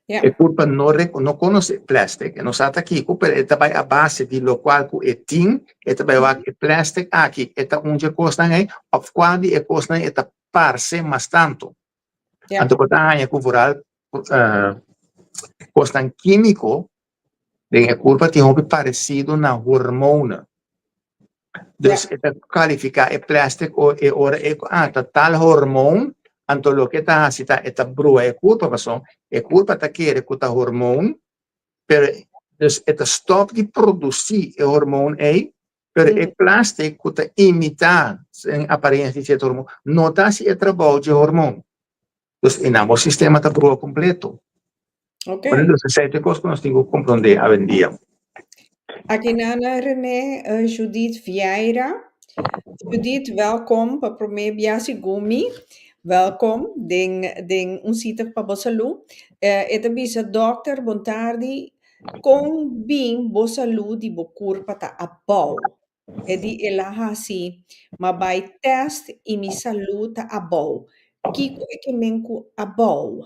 E kurpa no no konosé plastic, e no sa ta kiko, pero e ta bai a base di lokual ku e tin, e ta bai wak e plastic aki e ta un dje kosnan ei òf kua di e kosnan ei e ta parse mas tantu. Anto bo ta haña ku vooral kosnan kímiko den e kurpa tin hopi paresido na hormonen. Dus e ta kalifiká e plastic o e ora e ku ah ta tal hormoon, anto loke e ta hasi ta e ta brua e kurpa pasobra e kurpa ta kere ku ta hormoon, pero dus e ta stòp di produsí e hormoon ei, pero e plastic ku ta imitá en aparensia di sierto hormoon no ta hasi e trabou dje hormoon. Dus e nan bo sistema ta brua kompleto. Ok. Bueno, dus esei ta e kos ku nos tin ku komprondé awendia. Aki nana René eh, Judith Vieira. Judith, welkom pa promé bia segun mi. Welkom den, den un sita pa bo salú. Eh, e ta bisa, Dokter, bon tardi. Kon bin bo salú di bo kurpa ta abou? E di el a hasi, Ma bai tèst i mi salú ta abou. Kiko e ke men ku abou?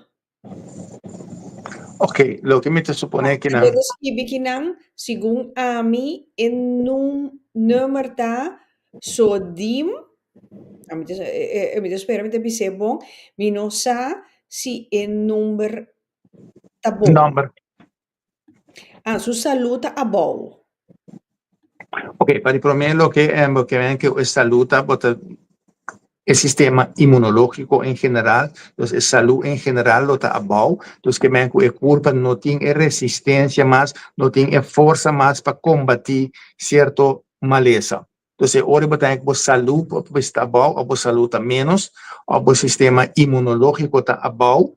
Ok, loke mi ta suponé ki nan. E ta skibi ki nan, Segun ami e number ta sodim, ami ta mi ta spera mi ta bis'é bon, mi no sa si e number ta bon. Number. Ah, su salú ta abou. Ok, pa di promé loke bo ke men ke e salú ta bo ta e sistema inmunológiko en general, dus e salú en general lo ta abou, dus ke men ku e kurpa no tin e resistensia mas, no tin e forsa mas pa kombatí sierto malesa. Dus e ora bo ta haña ku bo salú por ta abou òf bo salú ta ménos òf bo sistema inmunológiko ta abou,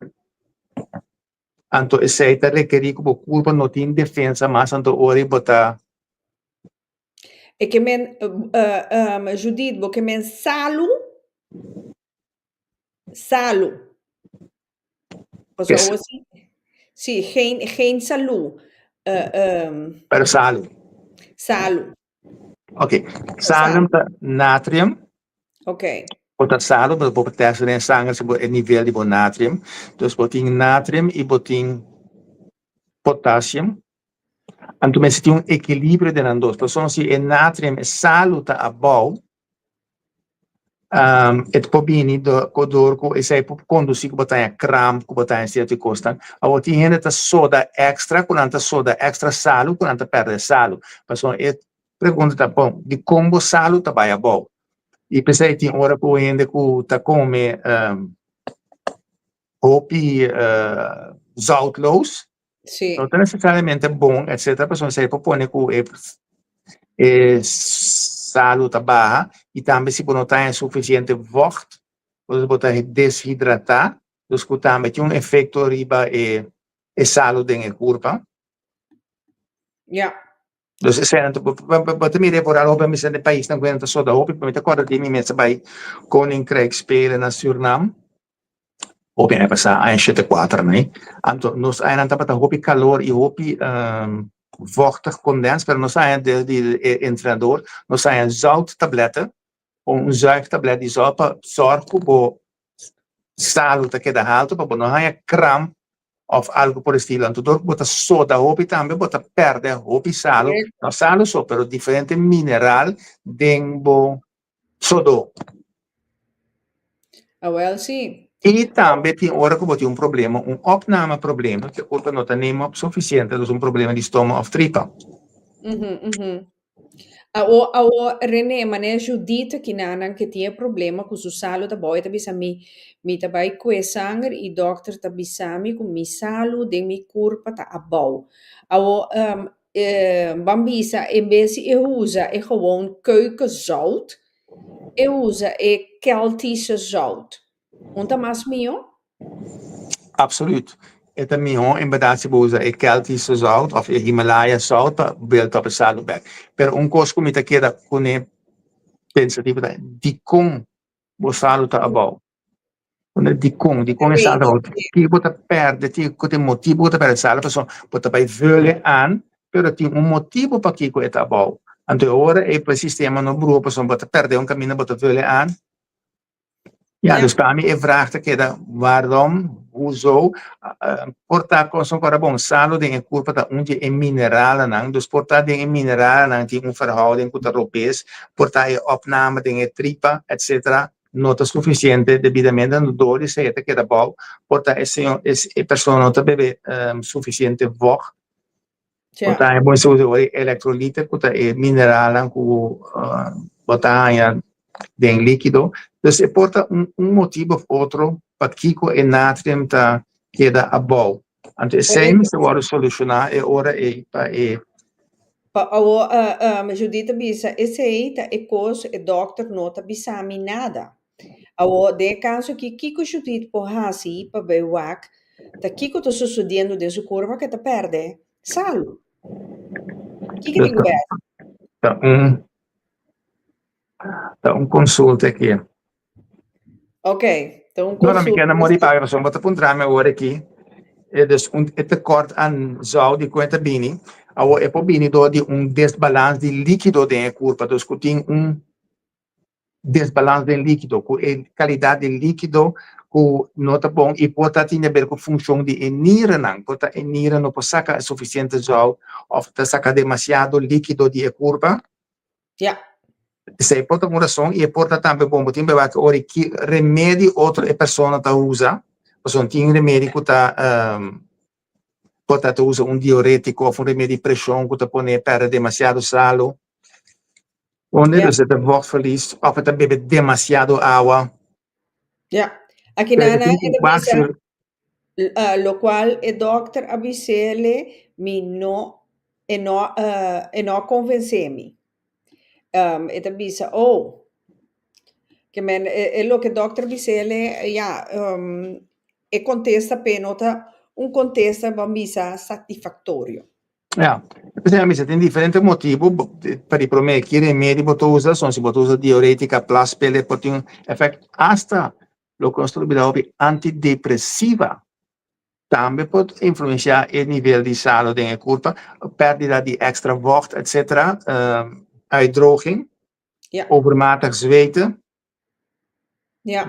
Anto esei ta rekerí ku bo kurpa no tin defensa mas, anto ora bo ta. E ke men, Judith, bo ke men salu, salu. Pasobra awor si, si, geen, geen salu. Pero salu. Salu. Ok, salu ta natrium. Ok. Bo ta salu, bo por test den sanger si bo e nivel di bo natrium. Dus bo tin natrium i bo tin potassium. Anto mester tin un ekilibrio den nan dos. Pasobra si e natrium, e salu ta abou, E por bini dor ku esei por kondusí ku bo ta haña kramp, ku bo ta haña sierto kosnan. Awor tin hende ta soda èkstra ku nan ta soda èkstra salu ku nan ta pèrdè salu. Pasobra e pregunta ta, bon, dikon bo salu ta bai abou? I p'esei tin ora ku hende ku ta kome hopi zoutloos, Sí. No ta necesariamente bon, etcétera, pasobra esei por pone ku e e salu ta baha i tambe si bo no ta haña sufisiente vocht, entonces bo ta deshidratá, dus ku tambe tin un efekto riba e e salu den e kurpa. Ja. Dus esei nan bo ta mira e vooral hopi a misa den paisnan ku hende ta soda hopi, mi ta kòrda di mi mes a bai Koninkrijk spelen na Surnam, Hopi aña pasá, aña shete kuater nei. Anto nos añanan tabata hopi kalor i hopi vochtig kondens, pero nos aña di di e entrenador, nos aña zout tablèt, un zuigtablet di zout pa sòrg ku bo salu ta keda haltu pa bo no haña kramp òf algu por estilo. Anto dor ku bo ta soda hopi tambe bo ta pèrdè hopi salu, no salu so, pero diferente mineral den bo sodó. Awel sí. I tambe tin ora ku bo tin un problema, un opname problema, ku e kurpa no ta neem op sufisiente, dus un problema di stoma òf tripa. Mhm, mhm. Awo, awo, René, manera Judith kinanan ke tin e problema ku su salu ta bou, e ta bisa mi, mi ta bai kue sanger i dòkter ta bisa mi ku mi salu den mi kurpa ta abou. Awo, Ban bisa en bes di e usa e gewoon keukenzout, e usa e Keltische zout. Un ta mas mihó? Absoluut. E ta mihó en berdad si bo usa e Keltische zout of e Himalaya zout pa build up e salu bek. Pero un kos ku mi ta keda kuné. Pensativo ta dikon bo salu ta abou. Unda dikon, dikon e salu ta abou. Kiko bo ta pèrdè, kiko ta e motibu ku bo ta pèrdè salu, pasobra bo ta bai vul e aan, pero tin un motibu pakiko e ta abou. Anto e ora ei pa e sistema no brua pasobra bo ta pèrdè un kaminda bo ta vul e aan. Ja, dus pa mi e vraag ta keda waarom, hoezo, por ta con ora bon salo den e curpa ta un di e mineralenan, dus por ta den e mineralenan tin un verhouding cu ta robes, por ta e opname den e tripa, etcetera, no ta suficiente debidamente, anto door di esey e ta keda bou, por ta e señor, e persona no ta bebe suficiente vocht, Bo ta haña bon usa ora e electrolite ku ta e mineralnan ku bo ta haña den líkido. Dus e por ta un un motibu òf otro pakiko e natrium ta keda abou. Anto esei mester wòrdu solushoná e ora ei pa e. Pa awor Judith ta bisa esei ta e kos e dòkter no ta bisa mi nada. Awor, den e kaso aki, kiko Judith por hasi pa bai wak ta kiko ta sosodiendo den su kurpa ku e ta pèrdè salu? Kiko tin ku bai hasi? Ta un ta un konsulta aki. Ok, ta un No, no, mi konsulta. ke na mori paga pasobra bo ta puntra mi awor aki. E dus un e tekort aan zout di ku e ta bini. Awor e por bini dor di un desbalans di likido den e kurpa. Dus ku tin un desbalans den likido, ku e kalidat di likido ku no ta bon i por ta tin haber ku funshon di e niranan, por ta e nira no por saka e sufisiente zout òf ta saka demasiado likido di e kurpa. Ja. Esei por ta un rason i e por ta tambe bon bo tin beba ki ora ki remedi otro e persona ta usa, pasobra tin remedi ku ta por ta ta usa un diuretiko òf un remedi di preshon ku ta pone pèrdè demasiado salu. Onde Ja. dus e ta vochtverlies of e ta bebe demasiado awa. Ja. Aki Pero na e na tin e ku ta wak bisa si locual e dokter a bisele mi no e no e no a convence mi. E ta bisa oh ke men e loke dokter bisele ya e contesta p'e no ta un contesta ban bisa satisfactorio. Ja, p'esei a mester tin diferente motibu pa di promé ki remedi bo ta usa, son si bo ta usa diuretica, plaspil e por tin un efect, hasta loke nos ta olbida hopi antidepresiva tambe por influencia e nivel di salo den e kurpa, perdida di extra vocht etcetera, uitdroging, overmatig zweten. Ja.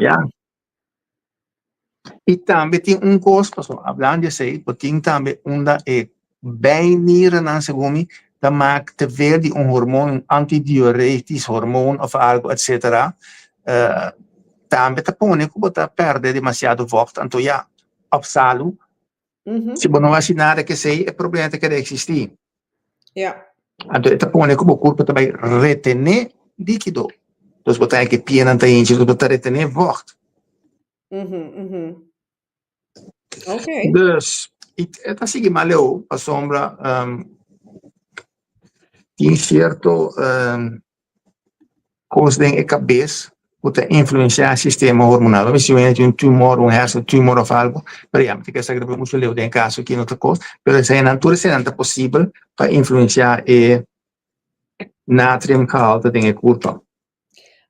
I tambe tin un kos, pasobra hablando di esei, bo tin tambe unda e bijnierennan segun mi ta mak te veel di un hormoon, un antidiuretisch hormoon of algo etcetera, tambe ta pone ku bo ta pèrdè demasiado vocht, anto ya, òf salu, si bo no hasi nada ku esei e problema ta keda eksistí. Anto e ta pone ku bo kurpo ta bai retené líkido. Dus bo ta haña ku e pianan ta hinchi, dus bo ta retené vògt. Dus, i e ta sigui mas leu pasobra tin sierto Kos den e kabes ku ta influensiá e sistema hormonal. Lo mester wende tin un tumor, un hersentumor òf algu, pero ya mi ta kere sa ku muchu leu den e kaso aki no ta kos, pero eseinan tur eseinan ta posibel pa influensiá e natriumgehalte den e kurpa.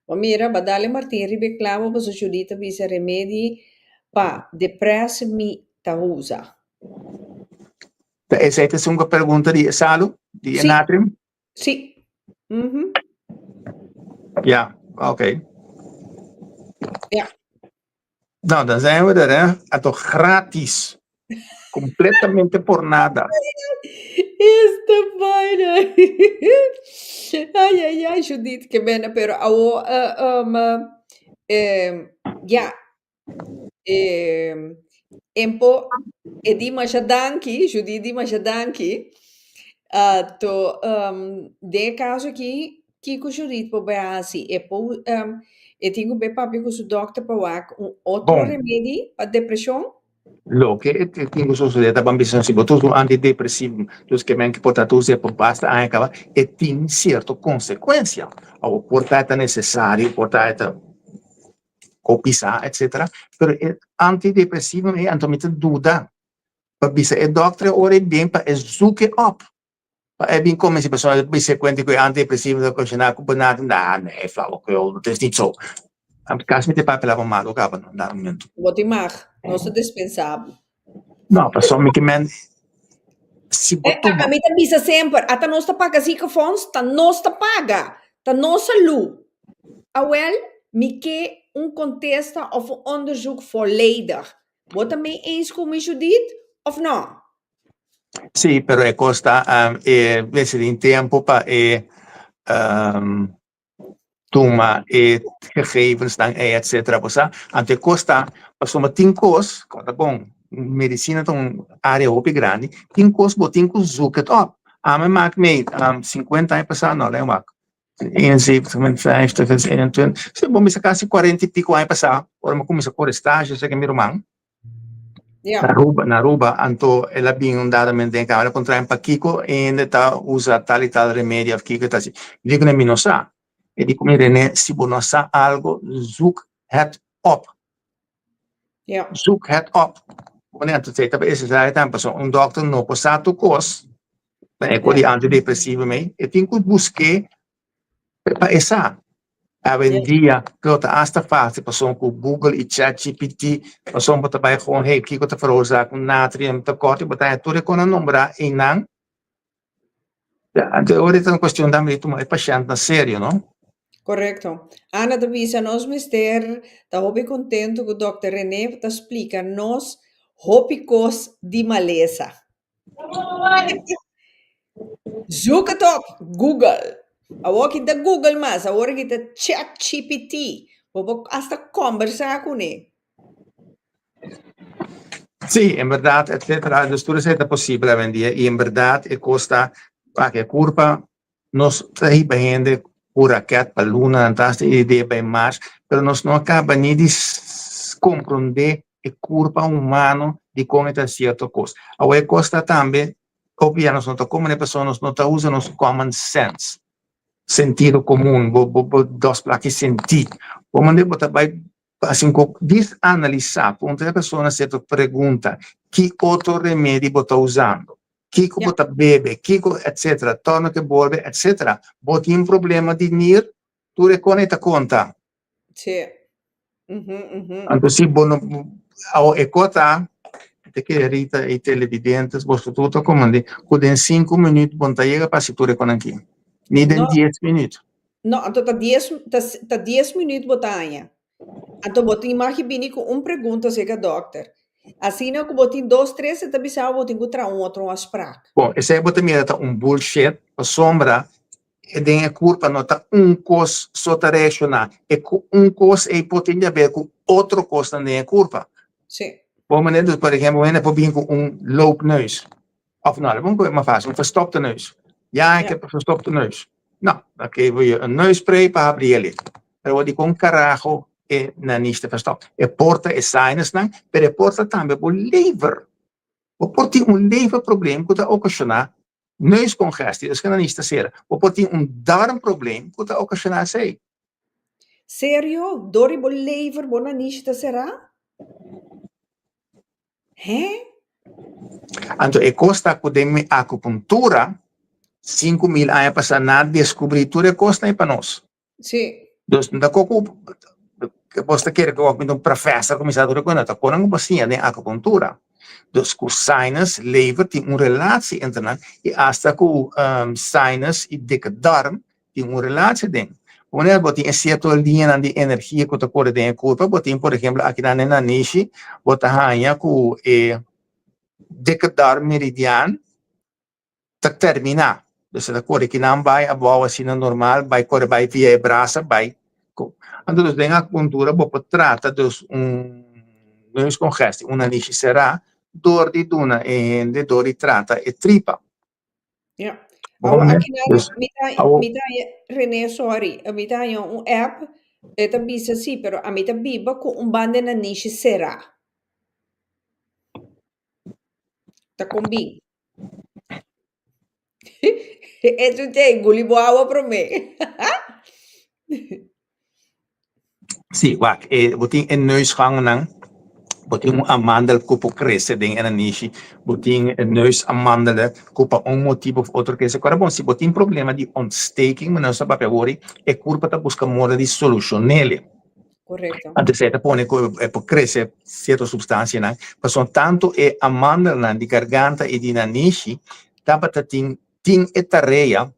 Bo mira, ba dale Martin riba e klabo pasobra Judith ta bisa remedi pa depress mi ta usa. Ta esei ta esun ku a pregunta di e salu, di e natrium? Sí. Mhm. Ja, oké. Ja. Nou, dan zijn we er, hè. En toch gratis. Completamente por nada. Esta vaina. Ay, ay, ay, Judith, que pena, pero awo, uh, um, eh, ja, Empo e di masha danki, Judy di masha danki. To den e kaso aki, kiko Judith por bai hasi? E por e tin ku bai papia ku su dòkter pa wak un otro remedi pa depreshon? Loke e tin ku sosodé ta ban bisa si bo ta usa un antidepresivo, dus ke men ke por ta ta us'é pa basta aña kaba, e tin sierto konsekuensia. Awor por ta e ta nesesario, por ta e ta o pisá etcetera, pero e antidepresivo ei anto mi ta duda pa bisa e dokter e ora ei bien pa e zoek e op. Pa e bin konvensí persona di bisa kuenta ku e antidepresivo ta okashoná ku bo nada, nah, nee, flauwekul, dat is niet zo. Kasi mi ta papia laba malu kaba na dat momento. Bo tin mag, nos ta dispensá bo. No, pasobra mi ke men si bo tuma. Ami ta bisa semper, ata nos ta paga ziekenfonds, ta nos ta paga, ta nos salú. Awel, mi ke un kontesta òf un onderzoek volledig. Bo ta mee eens ku mi, Judith, òf no? Sí, pero e kos ta e mester tin tempu pa e tuma e gegevensnan ei etcetera bo sa. Anto e kos ta pasobra tin kos ku ta bon medisina ta un área hopi grandi tin kos bo tin ku zoek het op. Ami mak mei sinkuenta aña pasá no len wak 71, 50, 21, si bo mester kasi kuarenta i piko aña pasá ora mi a kuminsá kore stage esaki mi ruman. Ja. Na Aruba, na Aruba, anto el a bin un dado momento den kamer, el a puntra mi pakiko hende ta usa tal i tal remedio of kiko ta hasi. Mi di kuné mi no sa. E di ku mi, René, si bo no sa algo, zoek het op. Ja. Zoek het op. Wanneer anto esei ta esencial tambe, pasobra un dokter no por sa tur kos, pa e ku di antidepresivo mei, e tin ku busk'é Pa e sa, awendia lo ta asta fácil pasobra ku Google i ChatGPT pasobra bo ta bai gewoon hey kiko ta veroorzaak un natrium tekort i bo ta haña tur e kon a nombrá einan. Ya, anto e ora ta un kuestion tambe di tuma e pashènt na serio, no? Korekto. Ana ta bisa nos mester ta hopi kontentu ku Dòkter René ta splika nos hopi kos di malesa. Zoek het op, Google. Awor ki ta Google mas, awor ki ta ChatGPT. Bo por hasta kombersá kuné. Sí, en berdad, etcétera. Dus tur esei ta posibel awendia i en berdad e kos ta pa ke kurpa nos ta hiba hende ku raket pa luna, nan ta hasta idea bai Mars, pero nos no a kaba ni di komprondé e kurpa humano dikon e ta sierto kos. Awor e kos ta tambe, hopi ya nos no ta komprondé pasobra nos no ta usa nos common sense, sentido komun, bo bo bo dos plaki sentí. Bo manera bo ta bai hasi un kos, dis analisá, puntra e persona sierto pregunta, ki otro remedi bo ta usando? Kiko bo ta bebe, kiko etcetera, torno ke bolbe etcetera. Bo tin problema di nir, tur e kone ta konta. Sí. Anto si bo no, awo e ko ta, te kere Rita i televidentes, boso tur ta komand'é, ku den sinku minüt bo no ta yega pa hasi tur e konan aki. Ni den dies minüt. No, anto ta dies, ta, ta dies minüt bo ta haña. Anto bo tin mag bini ku un pregunta serka dòkter. Asina ku bo tin dos, tres, e ta bisa bo tin ku traha un otro afspraak. Bon, esei bo ta mira ta un bullshit, pasobra e den e kurpa no ta un kos so ta reakshoná, e ku un kos ei por tin di haber ku otro kosnan den e kurpa. Sí. Bo manera, dus por ehempel, un hende por bin ku un loopneus, òf no, laat me mas fácil, un verstopte neus. Ja, ik heb een verstopte neus. No, dan geven we je een neusspray pa habri elí. Pero bo di kon karaho e nanish ta verstopt? E por ta e sinusnan, pero e por ta tambe bo lever. Bo por tin un leverprobleem ku ta okashoná neuscongestie, dus ku nanish ta sera. Bo por tin un darmprobleem ku ta okashoná esei. Serio? Dor di bo lever bo nanish ta será? Hè? Anto e kos ta ku den mi akupuntura, 5000 aña pasá nan a deskubrí tur e kosnan ei pa nos. Sí. Dus no ta ko ku bos ta kere ku mi ta un profesor ku mi sa tur e kos, no, ta konan ku bo siña den akupuntura. Dus ku sinus, lever tin un relatie entre nan i asta ku sinus i dikke darm tin un relatie den. Wanneer bo tin e cierto liñanan di energia cu ta core den e curpa, bo tin por ehemplo akinan den nanishi, bo ta haña cu e dikke darm meridian ta termina. Dus e ta core kinan bay abao asina normal, bay core bay via e brasa bay. Anto dus den acupuntura bo por trata dus un neuscongestie, un nanishi cera, door di duna e hende, door di trata e tripa. Ja. Bo Awo comprende? aki nan Dus, mi ta awo, mi ta haña René sorry, mi ta haña un app e ta bisa si, pero ami ta biba ku un banda na nishi será. Ta kombin. Eso te guli bo awa promé. sí, wak, e, bo tin e neusgangennan. Bo tin un amandel ku por krese den e nanishi, bo tin neusamandelen ku pa un motibu of otro krese. Kora bon, si bo tin problema di ontsteking, manera nos ta papia awor, e kurpa ta buska moda di solushon'el. Korekto. Anto esei ta pone ku e por krese sierto supstansianan. Pasobra tantu e amandelnan di garganta i di nanishi tabata tin tin e tarea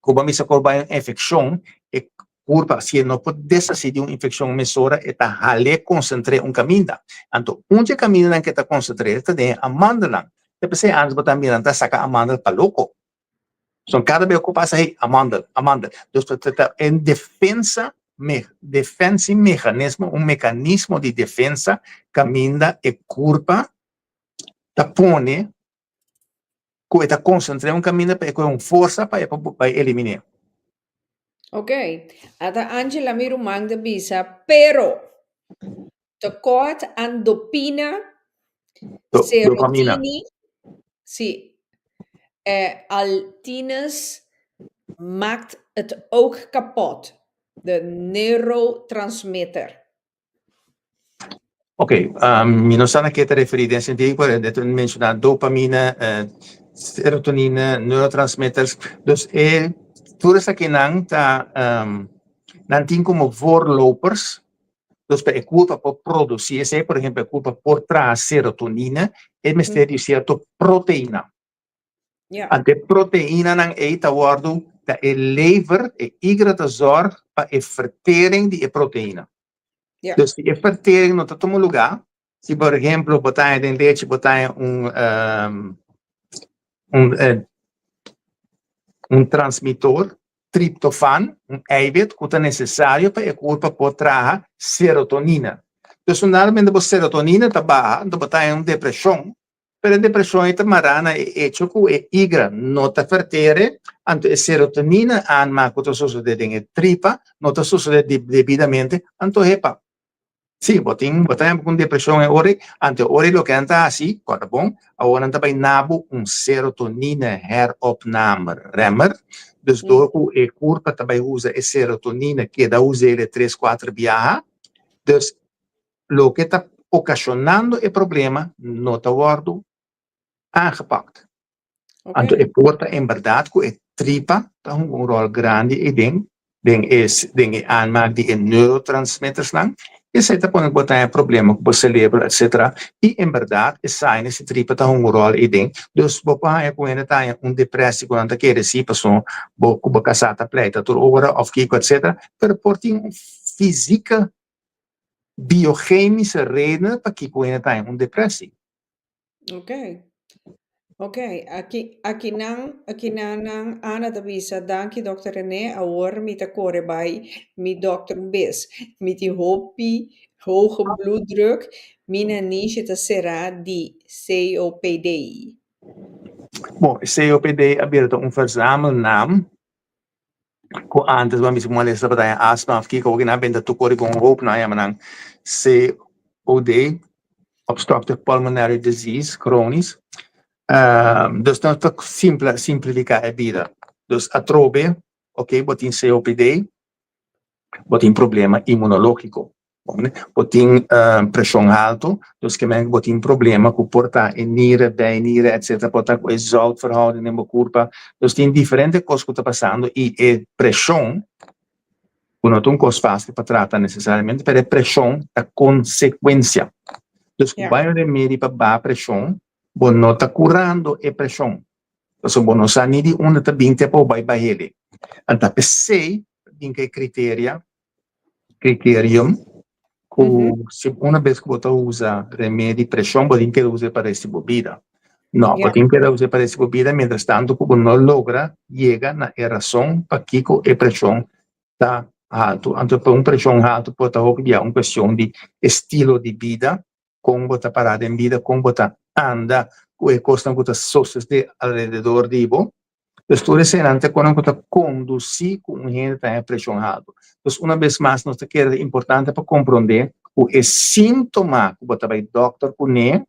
ku bo a mester por bai un infekshon, e kurpa si e no por deshasí di un infekshon mesora e ta hal'é konsentr'é un kaminda. Anto un di e kamindanan ku e ta konsentr'é ta den e amandelnan. Ta p'esei antes bo ta mira nan ta saka amandel pa loko. Son kada bes ku pasa hey amandel, amandel. Dus ta ta un defensa me defensiemechanismo, un mekanismo di defensa kaminda e kurpa ta pone ku e ta konsentr'é un kaminda pa e kohe un forsa pa e por bai eliminé. Ok, ata Angela mi ruman ta bisa, pero tekort aan dopina, Dopamina. serotini, si, eh, altines maakt het ook kapot, de neurotransmitter. Ok, mi no sa na ke ta referí den sentido ku e ta menshoná dopamina, serotonina, neurotransmitters. Dus e tur esakinan ta nan tin komo voorlopers, dus pa e kurpa por produsí esei, por ehempel e kurpa por traha serotonina, e mester di sierto proteina. Anto e proteinanan ei ta wòrdu ta e lever, e igra ta zòrg pa e vertering di e proteina. Dus si e vertering no ta tuma lugá, si por ehemplo bo ta haña den lechi bo ta haña un un un transmitor, triptofan, un eiwit ku ta nesesario pa e kurpa por traha serotonina. Dus normalmente bo serotonina ta baha, anto bo ta haña un depreshon. Pero e depreshon ei ta mará na e echo ku e igra no ta vertere, anto e serotonina aanmaak ku ta sosodé den e tripa no ta sosodé debidamente, anto hepa. Sí, bo tin, bo ta hember ku un depreshon e ora ei, anto e ora ei loke nan ta hasi, kòrda bon, awor nan ta bai na bo un serotonine heropnameremmer, dus dor ku e kurpa ta bai usa e serotonine keda us'el e tres kuater biaha, dus Loke ta okashonando e problema no ta wòrdu aangepakt. Anto e por ta en bèrdat ku e tripa ta hunga un ròl grandi eiden den e den e aanmaak di e neurotransmittersnan. Esei ta pone ku bo ta haña problema ku bo selebro etsetera. I en bèrdat e sinus di tripa ta hunga un ròl eiden. Dus bo por haña ku hende ta haña un depresi ku nan ta kere si pasobra bo ku bo kasá ta pleita tur ora òf kiko etsetera. Pero por tin un fisieke biochemische redenen pakiko hende ta haña un depressie. Ok. Ok, aki aki nan aki nan nan Ana ta bisa danki dokter Rene awor mi ta kore bai mi dokter un bes. Mi tin hopi hoge bloeddruk, mi nanishi ta será di COPD. Bon, COPD a bira ta un verzamelnaam ku antes bo a bisa ku malesa tabata haña asma òf kiko, oki nan a benta tur kos riba un hoop, nan a yama nan COD, obstructive pulmonary disease, chronisch. Dus nos ta simpla simplifiká e bida. Dus atrobe, oke, bo tin COPD, bo tin problema inmunológiko. Bo tin preshon haltu, dus ke men ku bo tin problema ku por ta e nire, bijnieren etcetera, por ta ku e zoutverhouding den bo kurpa. Dus tin diferente kos ku ta pasando i e preshon, ku no ta un kos fásil pa trata nesesariamente, pero e preshon ta konsekuensia. Dus ku bai un remedi pa baha preshon, bo no ta kurando e preshon, pasobra bo no sa ni di unda ta bin te pa bo bai bah'e. Anta p'esei ta bin ku e kriteria criterium ku si una bes ku bo ta usa remedi preshon bo tin keda usa pa resti bo bida. No, bo tin keda usa pa resti bo bida mientras tanto ku bo no logra yega na e rason pakiko e preshon ta haltu. Anto pa un preshon haltu por ta hopi bia un kuestion di estilo di bida, kon bo ta para den bida, kon bo ta anda ku e kosnan ku ta sosede alrededor di bo. Pues tur eseinan ta konan ku ta kondusí ku un hende ta haña preshon haltu. Pues una bes mas nos ta kere ta importante pa komprondé ku e síntoma ku bo ta bai dòkter kuné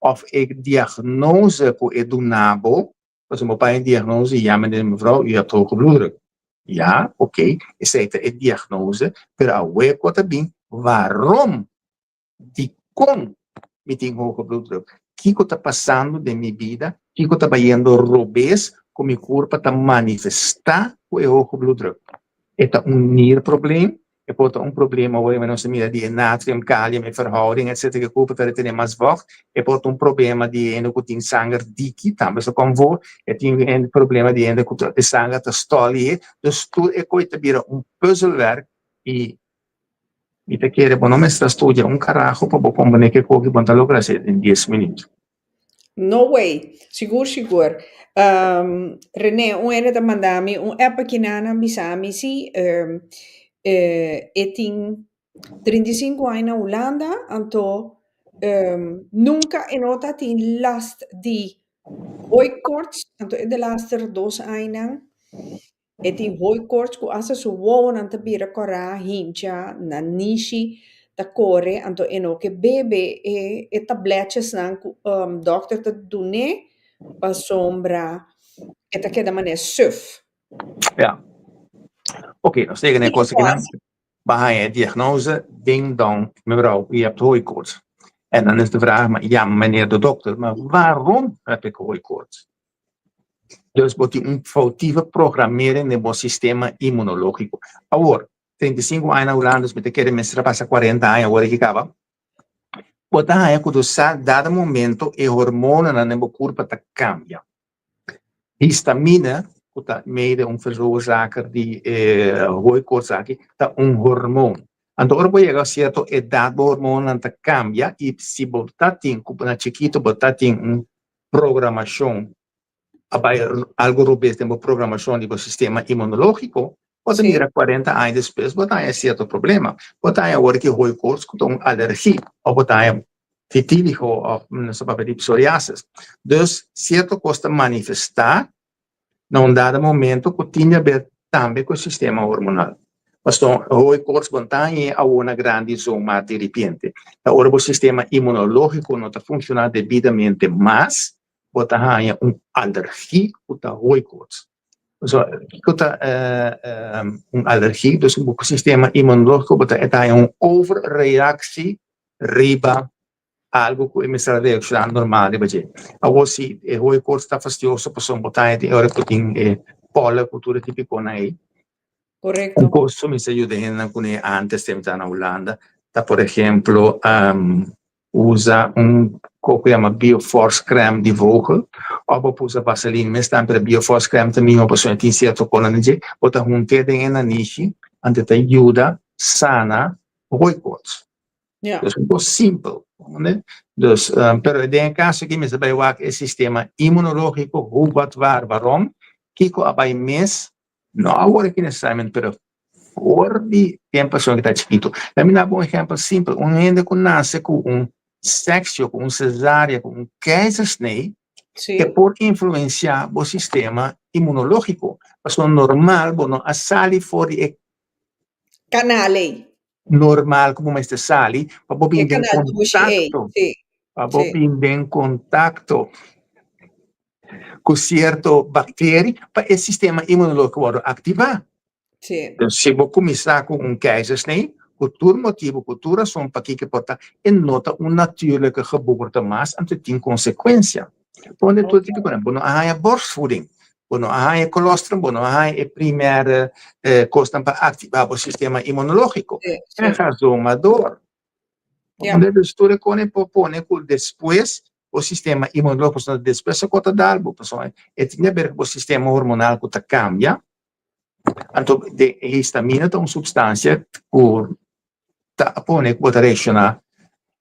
òf e diagnose ku e duna bo, pasobra bo paña e diagnose ya meneer mevrouw u hebt hoge bloeddruk. Ya, oké, esei ta e diagnose, pero awe ku ta bin waarom? Di Kon mi tin hoge bloeddruk? Kiko ta pasando den mi bida? Kiko ta bayendo robes ku mi kurpa ta manifestá ku e hoge bloeddruk? E ta un nierprobleem? E por ta un problema ora nos ta mira di e natrium, kalium, e verhouding etc. Ku e kurpa ta retené mas vògt. E por ta un problema di hende ku tin sanger diki, tambe sa kon voor. E tin hende problema di hende ku e sanger ta stòl i e. Dus tur e kos ta bira un pùzelwerk i mi ta kere bo no mester a studia un karaho pa bo komprendé ke koki bo no ta logra hasi den dies minüt. No way, sigur sigur. Rene, un hende ta manda mi un app aki nan a bisa mi si e tin 35 aña na Hulanda, anto nunca e no ta tin last di hooikoorts, anto e delaster dos añanan E tin hooikoorts ku asta su wowonan ta bira kòrá, hincha, nanishi ta kore, anto e no ke bebe e e tabletjesnan ku dòkter ta dun'é pasobra e ta keda manera suf. Ja. Oké, nos tegen e kos akinan. Bo haña e diagnose, ding dong, mevrouw, u hebt hooikoorts. En dan is de vraag, maar ja, meneer de dokter, maar waarom heb ik hooikoorts? Dus bo tin un foutieve programmering den bo sistema immunológico. Awor, 35 aña na Hulanda, dus mi ta kere mester a pasa 40 aña awor aki kaba. Bo ta haña ku do sa dado momento e hormonanan den bo kurpa ta kambia. Histamine, ku ta mede un veroorzaker di e hooikoorts aki, ta un hormoon. Anto ora bo yega a sierto edat bo hormonanan ta kambia i si bo ta tin ku na chikito bo ta tin un programashon a bai algo robes den bo programashon di bo sistema inmunológiko, bo ta mira 40 aña despues bo ta haña sierto problema. Bo ta haña awor ki hooikoorts ku ta un alergi òf bo ta haña vitiligo òf nos ta papia di psoriasis. Dus sierto kos ta manifestá na un dado momento ku tin di haber tambe ku e sistema hormonal. Pasobra hooikoorts bo no ta hañ'é awor na grandi zomaar diripiente. Ta ora bo sistema inmunológiko no ta funshoná debidamente mas, bo ta haña un alergi ku ta hooikoorts. Pasobra kiko ta un alergi? Dus bo sistema inmunológiko bo ta e ta haña un overreactie riba algo ku e mester a reakshoná normal riba dje. Awor si e hooikoorts ta fastioso pasobra bo ta haña tin ora ku tin e pòlen ku tur e tipikonan ei. Korekto. Un kos ku mi sa yuda hendenan kuné antes tempu ta na Hulanda ta por ehemplo usa un kos ku yama Bioforce crème di vogel òf bo por usa vaseline mes tambe pero Bioforce crème ta mihó pasobra e tin sierto kosnan den dje. Bo ta hunt'é den e nanishi anto ta yuda sana hooikoorts. Ja. Dus un kos simpel. Comprende? Dus, pero den e kaso aki mester bai wak e sistema inmunológiko, hoe, wat, waar, waarom. Kiko a bai mis? No awor aki nesesariamente, pero for di tempu pasobra ki ta chikitu. Laat mi daba un ehèmpel simpel. Un hende ku nase ku un seksio, ku un sesaria, ku un keizersnee, Sí. e por influensiá bo sistema inmunológiko. Pasobra normal bo no a sali for di e Kanal ei. Normal ku bo mester sali pa bo E bin den kanal dushi ei, kontakto, sí, pa bo sí. bin den kontakto ku sierto bakteri pa e sistema inmunológiko wòrdu aktivá. Sí. Dus si bo kuminsá ku un keizersnee, ku tur motibu, ku tur rason pakiko por ta, e no ta un natuurlijke geboorte mas, anto tin konsekuensia. Pone tur tipo ku bo no a haña borstvoeding, bo no a haña colostrum, bo no a haña e primer kosnan pa aktivá bo sistema inmunológiko. E ga zoma dor. Dus tur e kos por pone ku despues bo sistema inmunológiko, pasobra despues e kos ta dal bo, pasobra e tin di haber ku bo sistema hormonal ku ta kambia. Anto de histamina ta un supstansia ku ta pone ku bo ta reakshoná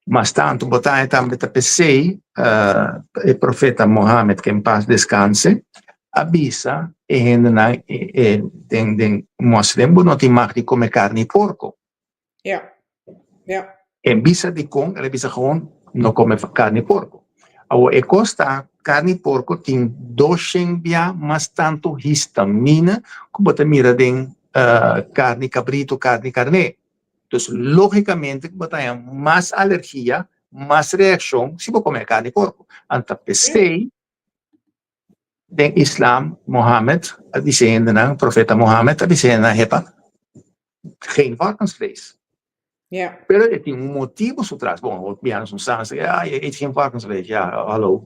mas tantu. Bo ta haña tambe ta p'esei e profeta Mohamed, ke en pas deskanse, a bisa e hendenan den den moslim bo no tin mag di kome karni porko. Ja, ja. E bisa dikon, el a bisa gewoon no kome karni porko. Awor e kos ta karni porko tin doshen bia mas tantu histamina ku bo ta mira den karni kabritu, karni karné. Dus lógikamente ku bo ta haña mas alergia, mas reakshon si bo kome karni porko. Anto p'esei den islam Mohammed a bisa hendenan, profeta Mohammed a bisa hendenan, hepa, geen varkensvlees. Ja. Pero e tin un motibu su tras. Bon, hopi biaha nos no sa, nos ta ah, e eet geen varkensvlees. Ja, hallo.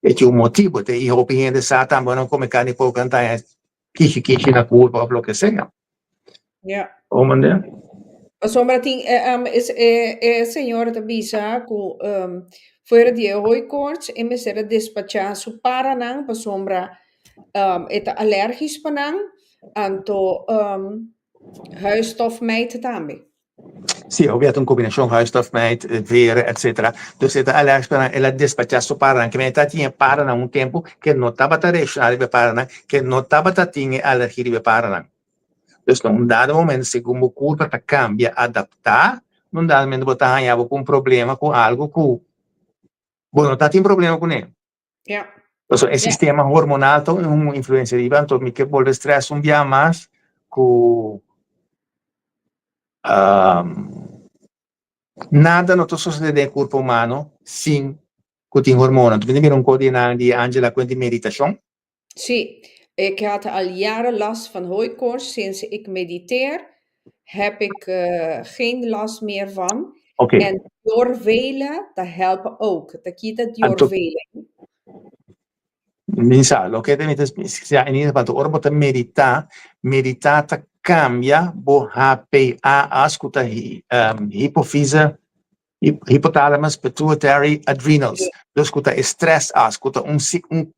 E tin un motibu. Te i hopi hende sa tambe ora nan kome karni porko nan ta haña kishi kishi na kurpa òf loke sea. Ja. Bo mande? Pasobra tin e, um, es, e, e señora ta bisa ku um, fuera di e hooikoorts e mester a despachá su paranan pasobra um, e ta alergisch pa nan, anto um, huisstofmijt tambe. Sí, hopi ta un kombinashon huisstofmijt, veren, etcetera. Dus e ta alergisch pa nan, el a despachá su paranan. Ke men e ta tin e paranan un tempu ke no tabata reakshoná riba e paranan, ke no tabata tin e alergia riba e paranan. Dus na un dado momento segun bo kurpa ta kambia, adaptá, na un dado momento bo ta haña bo ku un problema ku algu ku bo no ta tin problema kuné. Ja. Pasobra e sistema hormonal ta un influensia riba, anto mi ke bolbe stress un bia mas ku nada no ta sosode den e kurpa humano sin ku tin hormona. Anto mi ta mira un kos di nan di Angela kuenta di meditashon. Sí, ik had al jaren last van hooikoorts. Sinds ik mediteer heb ik geen last meer van. Oké. En doorvelen, dat helpt ook. Ta kita Anto doorvelen. Mi sa, loke ta mi ta sa in ieder geval, ora bo ta meditá, meditá ta kambia bo HPA-as ku ta hipofise, hypothalamus pituitary adrenals, dus ku ta e stress as, ku ta un un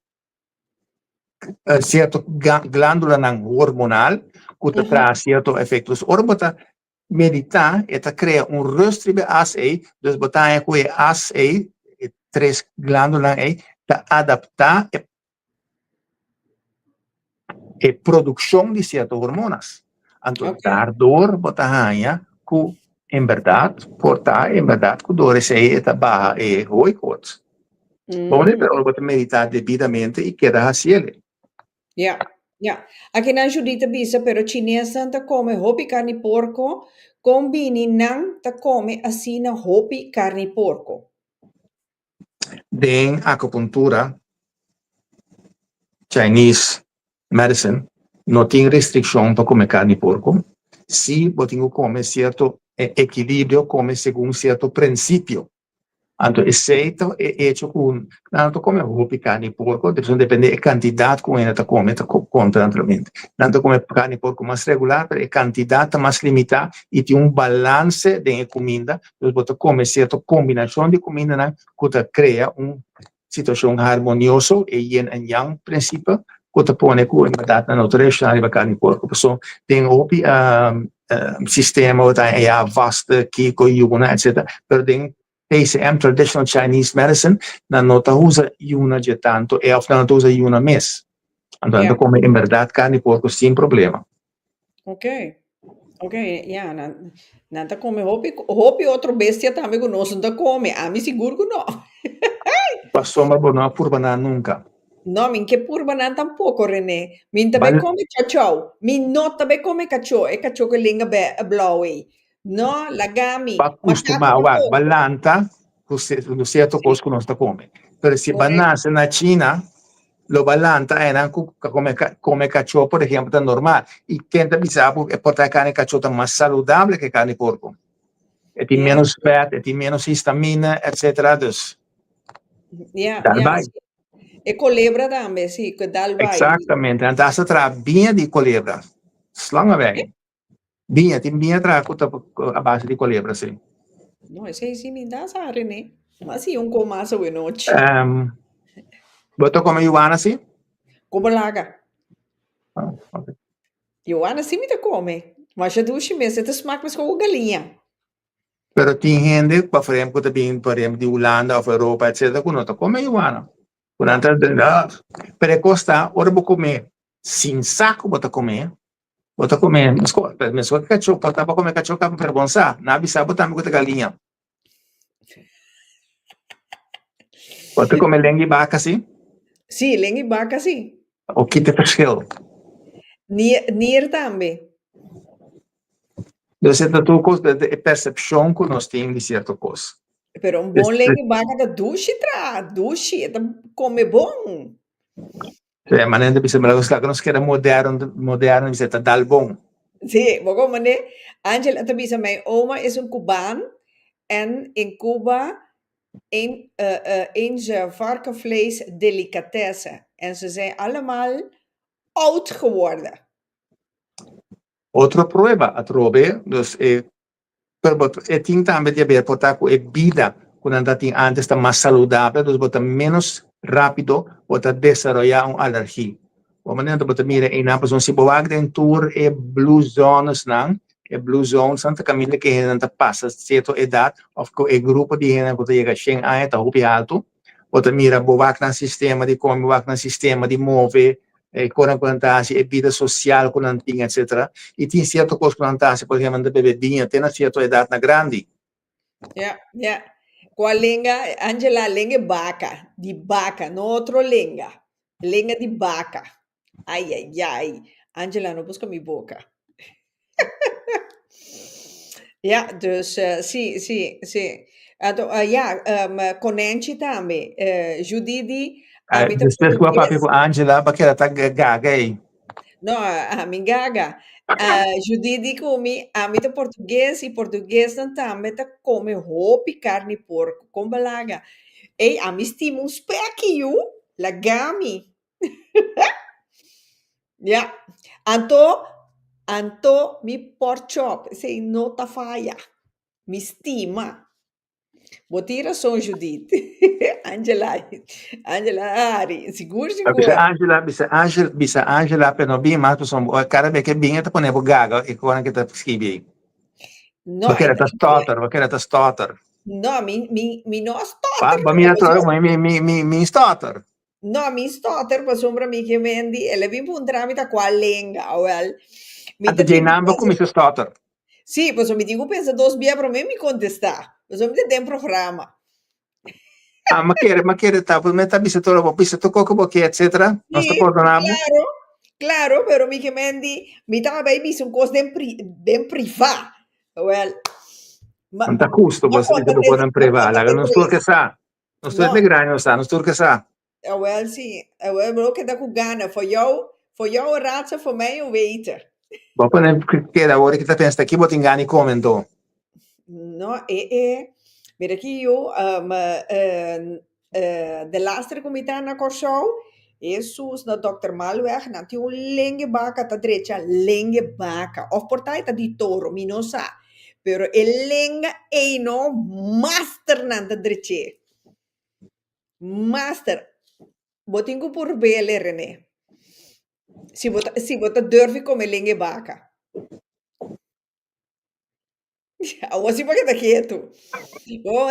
sierto glándulanan hormonal ku ta traha sierto efekto. Dus ora bo ta meditá e ta krea un rust riba e as ei, dus bo ta haña ku e as ei, e tres glándulanan ei, ta adaptá e e produkshon di sierto hormonas. Anto daardoor bo ta haña ku en bèrdat por ta en bèrdat ku dor esei e ta baha e hooikoorts. Bo mester ora bo ta meditá debidamente i keda hasiel. Ja, ja. Akinan Judith ta bisa, pero chinesnan ta kome hopi karni porko, kon bini nan ta kome asina hopi karni porko? Den akupuntura, Chinese medicine, no tin restrikshon pa kome karni porko. Si bo tin ku kome sierto ekilibrio, kome segun sierto prinsipio. Anto esei ta e echo ku nan no ta kome hopi karni porko, ta depende e kantidat ku hende ta kome ta konta naturalmente. Nan ta kome karni porko mas regular pero e kantidat ta mas limitá i tin un balanse den e kuminda, dus bo ta kome sierto kombinashon di kumindanan ku ta krea un situashon harmonioso, e yin en yang prinsipe ku ta pone ku en bèrdat nan no ta reakshoná riba karni porko. Pasobra den hopi sistema bo ta haña ya vaste, kiko, yuna etcetera, pero den TCM, Traditional Chinese Medicine, nan no ta usa yuna dje tantu e òf nan no ta usa yuna mes. Anto nan ta kome en bèrdat karni porko sin problema. Ok, ok, ya, nan, nan ta come hopi, hopi otro bestia tambe ku nos no ta come, ami sigur ku no. Pasobra bo no a purba nan nunka. No, mi n'ke purba nan tampoko, René. Mi n'ta be come chachou, mi no ta be come kachó, e kachó ku e lenga be, blou ei. No, laga mi. Ba kustumá, wak, ba lanta ku sierto kos ku nos ta kome. Pero si ba nase na China, lo ba lanta einan ku kome kome kachó, por ehempel, ta normal. I ken ta bisa bo e por ta e karni kachó ta mas saludable ke karni porko? E tin ménos fèt, e tin ménos histamina, etcetera. Dus, dal bai. E kolebra tambe, si, ku dal bai. Eksaktamente. Nan ta hasta traha biña di kolebra. Slangenweg. Biña, tin biña traha ku ta a base di kolebra, si. No, esei si mi ta sa, René. Ma si un ko mas awe nochi. Bo ta kome yuana si? Komo laga. Ah, ok. Yuana si mi ta kome. Masha dushi mes, e ta smak mes komo galiña. Pero tin hende, por ehempel, ku ta bin, por ehempel, di Hulanda of Europa, etcetera, ku no ta kome yuana. Ku nan ta, pero e kos ta, ora bo kome sin sa ku bo ta kome, Bo ta come mesco, mesco que cacho, por ta bo come cacho ka vergonsa. Na bisa bo tambe ku ta galiña. Bo ta come lengui baka si? Sí, lengui baka si. O kita verschil? Nier, nier tambe. Dus e ta tur kos, e percepcion ku nos tin di cierto kos. Pero un bon lengui baka ta dushi tra, dushi, e ta come bon. Sí, manera ta bisa, mira, nos laga nos keda moderno, moderno, bisa ta dal bon. Sí, bo comprende? Angela ta bisa, mijn oma is een Cubaan en in Cuba een ze varkenvlees delicatesse en ze zijn allemaal oud geworden. Otro prueba atrobe, dus e pero bo e tin tambe di haber por ta cu e bida cu nan ta tin antes ta mas saludabel, dus bo ta menos rapido bo ta desaroya un alergie. Bo manera bo ta mira eynan pasobra si bo wak den tur e blue zones nan, e blue zones nan ta caminda cu e hendenan ta pasa cierto edad of cu e grupo di hendenan cu ta yega shen aña ta hopi halto, bo ta mira bo wak nan sistema di come, bo wak nan sistema di move, e konan ku nan ta hasi, e bida sosial ku nan tin, etcetera. I tin sierto kos ku nan ta hasi, por ehempel, nan ta bebe biña te na sierto edat na grandi. Ja, ja. Kua lenga, Angela, lenga e baka, di baka, no otro lenga. Lenga di baka. Ai, ai, ai. Angela, no buska mi boka. Ja, dus sí, sí, sí. Anto, ja, konènchi tambe. Judy di, ami ta Despues ku a papia portugues. ku Angela, ba keda ta gaga ei. No, ami gaga. Judy di ku mi, ami ta portugues i portuguesnan tambe ta kome hopi karni porko. Kon balaga? Ey, ami stima un speki, yu. Laga mi. Ja. Anto, anto mi pork chop, esei no ta faya. Mi stima. Bo tin rason, Judith. Angela, Angela Ari, sigur, A bisa sigur. Angela, bisa Angel, bisa Angela, pero no bin mas pasobra bo cada bes ke bin e ta pone bo gaga e konan ke ta skibi ei. No, Bo keda e ta stotter, bo keda ta stotter. No, mi, mi, mi no a Ba, stotter, ba no, mira pasobra tro, mi, mi, mi, mi stotter. No, mi stotter pasobra mi ke mendi, el a bin puntra mi ta kua lenga, awel, mi Anto ta dje tin ku nan bo pensa, kuminsa stotter. sí, pasobra mi tin ku pensa dos bia promé mi kontestá, pasobra mi ta den programa. Ah, ma kere, ma kere ta, mi ta bisa tur, bo bisa tur koko bo ke, etcetera, nos ta Sí, pordona bo. klaro, klaro, pero mi ke mendi, mi ta bai bisa un kos den pri, den privá, awel, ma, No ta husto ma bo sa bisa konta bo te, konan ma privá, konta laga te nos tur tres. ke sa, nos tur No. te grandi nos sa, nos tur ke sa. Awel si, awel bo keda ku gana, for jou, for jou een raadsel, for mij een weten. Bo pone keda awor ki ta pensa ki bo tin gana di kome anto? No, e e, mira ki yu, de laster ku mi ta na Kòrsou, Hesus, na Dòkter Malweg, nan tin un lenge baka ta drecha, lenge baka, òf por ta e ta di toro, mi no sa, pero e lenga ei no, master nan ta drech'é. Master, bo tin ku purbele, René. Si bo ta, si bo ta durf kome leng'e baka. Awor si bo keda ketu. Bo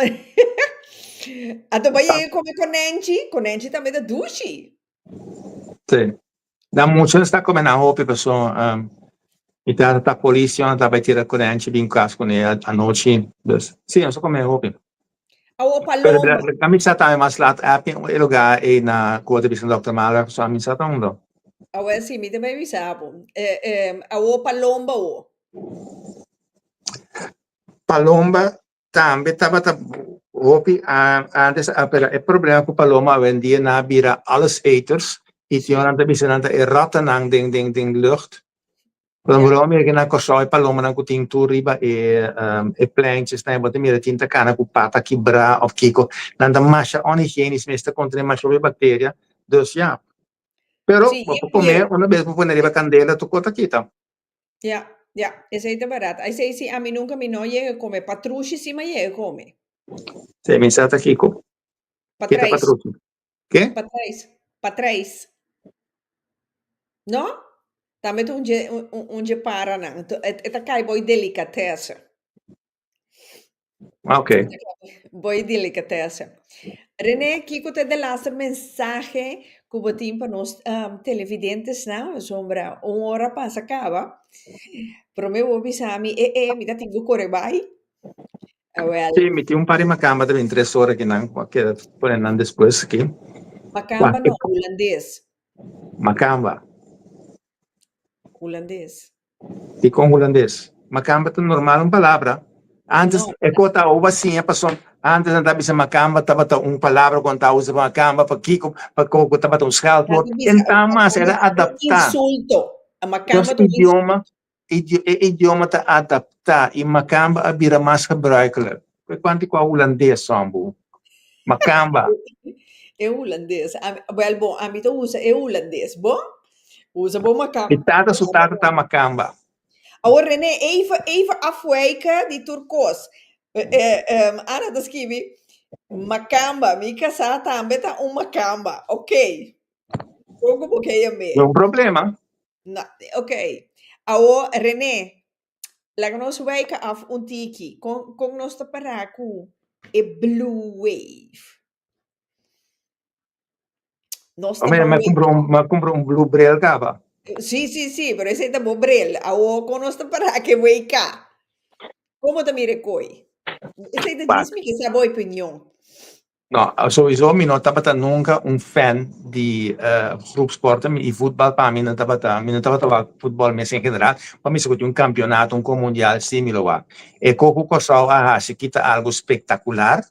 Anto bo a yega kome konènchi, konènchi tambe ta dushi. Sí. Na mucha no sta kome nan hopi paso mi tata ta polis i ta bai tira konènchi bin kas kuné anochi. Dus, sí, nos a kome hopi. Awor Pero palomba. a mi sa tambe mas laat app e lugar ei na ku bo ta bisa Dòkter Malweg paso a mi sa ta unda. Awor sí, mi ta bai bisa bo. Awor palomba awor. Palomba tambe tabata hopi antes, pero e problema ku paloma awendia nan a bira alleseters i tin ora nan ta bisa nan ta e ratanan den den den lucht. Por ejemplo, bo mira na Kòrsou e palomanan ku tin tur riba e e pleintjesnan, bo ta mira tin ta kana ku pata kibrá òf kiko, nan ta masha onhigienisch mes, ta kontené masha hopi bakteria, dus ya. Pero Sí, bo e por kome pieu. una bes bo pone riba kandela tur kos ta kita. Ja, ja, esei ta barat. Esei si ami nunca mi no yega come. Patrushi si mi a yega come. Sí, mi sa ta kiko. Ke ta Patrijs. patrushi? Ke? Patrijs. Patrijs. No? Tambe ta un dje, un, un dje paranan. E ta kai boi delicatesse. Ah, ok. Boi delicatesse. René, kiko ta de laatste mensahe ku bo tin pa nos um, televidentesnan? Pasobra un ora pasa kaba. Promé bo bisa mi, e e, mi ta tin ku kore bai. Awel. Sí, mi tin un par di makamba ta bin tres ora akinan, ku a keda pone nan despues aki. Makamba no, hulandes. Makamba. Hulandes. Dikon hulandes? Makamba ta normal un palabra. Antes No. e kota a oba siña pasobra antes nan ta bisa makamba tabata un palabra ku nan ta usa pa makamba pa kiko pa koko tabata un Nan scheldwoord. ta bisa Entan mas makamba era ta un adaptá. insulto. Nos Makamba ta un idioma insulto. e idioma ta adaptá i makamba a bira mas gebruikelijk. Kue kuantu kua hulandes sombu? Makamba. E hulandes. Ami, wel bon, ami ta usa e hulandes. Bon? Usa bo makamba. Mi tata su tata ta makamba. Awor René, even, even afwijken di tur kos. Eh, eh, em, Ana ta skibi, makamba, mi kasá tambe ta un makamba. Ok. Kon ku bo ke yam'é? No un problema. No, ok. Awor René, laga nos wijken af un tiki. Kon, kon nos ta pará ku e blue wave? Nos ta Mira, ban m'a wave. kumpra un, m'a kumpra un blue bril kaba. Sí, sí, sí, pero esei ta bo bril. Awor kon nos ta pará ku e WK? Kon bo ta mira e koi? Esei ta Wak. djis mi ke sa bo opinion. No, sowieso mi no tabata nunca un fan di groepsporten y voetbal pa mi no tabata, mi no tabata wak voetbal mes en general, pa mi si cu tin un campeonato, un mundial si mi lo wak. E co cu Corsou a haci aki ta algo spectacular,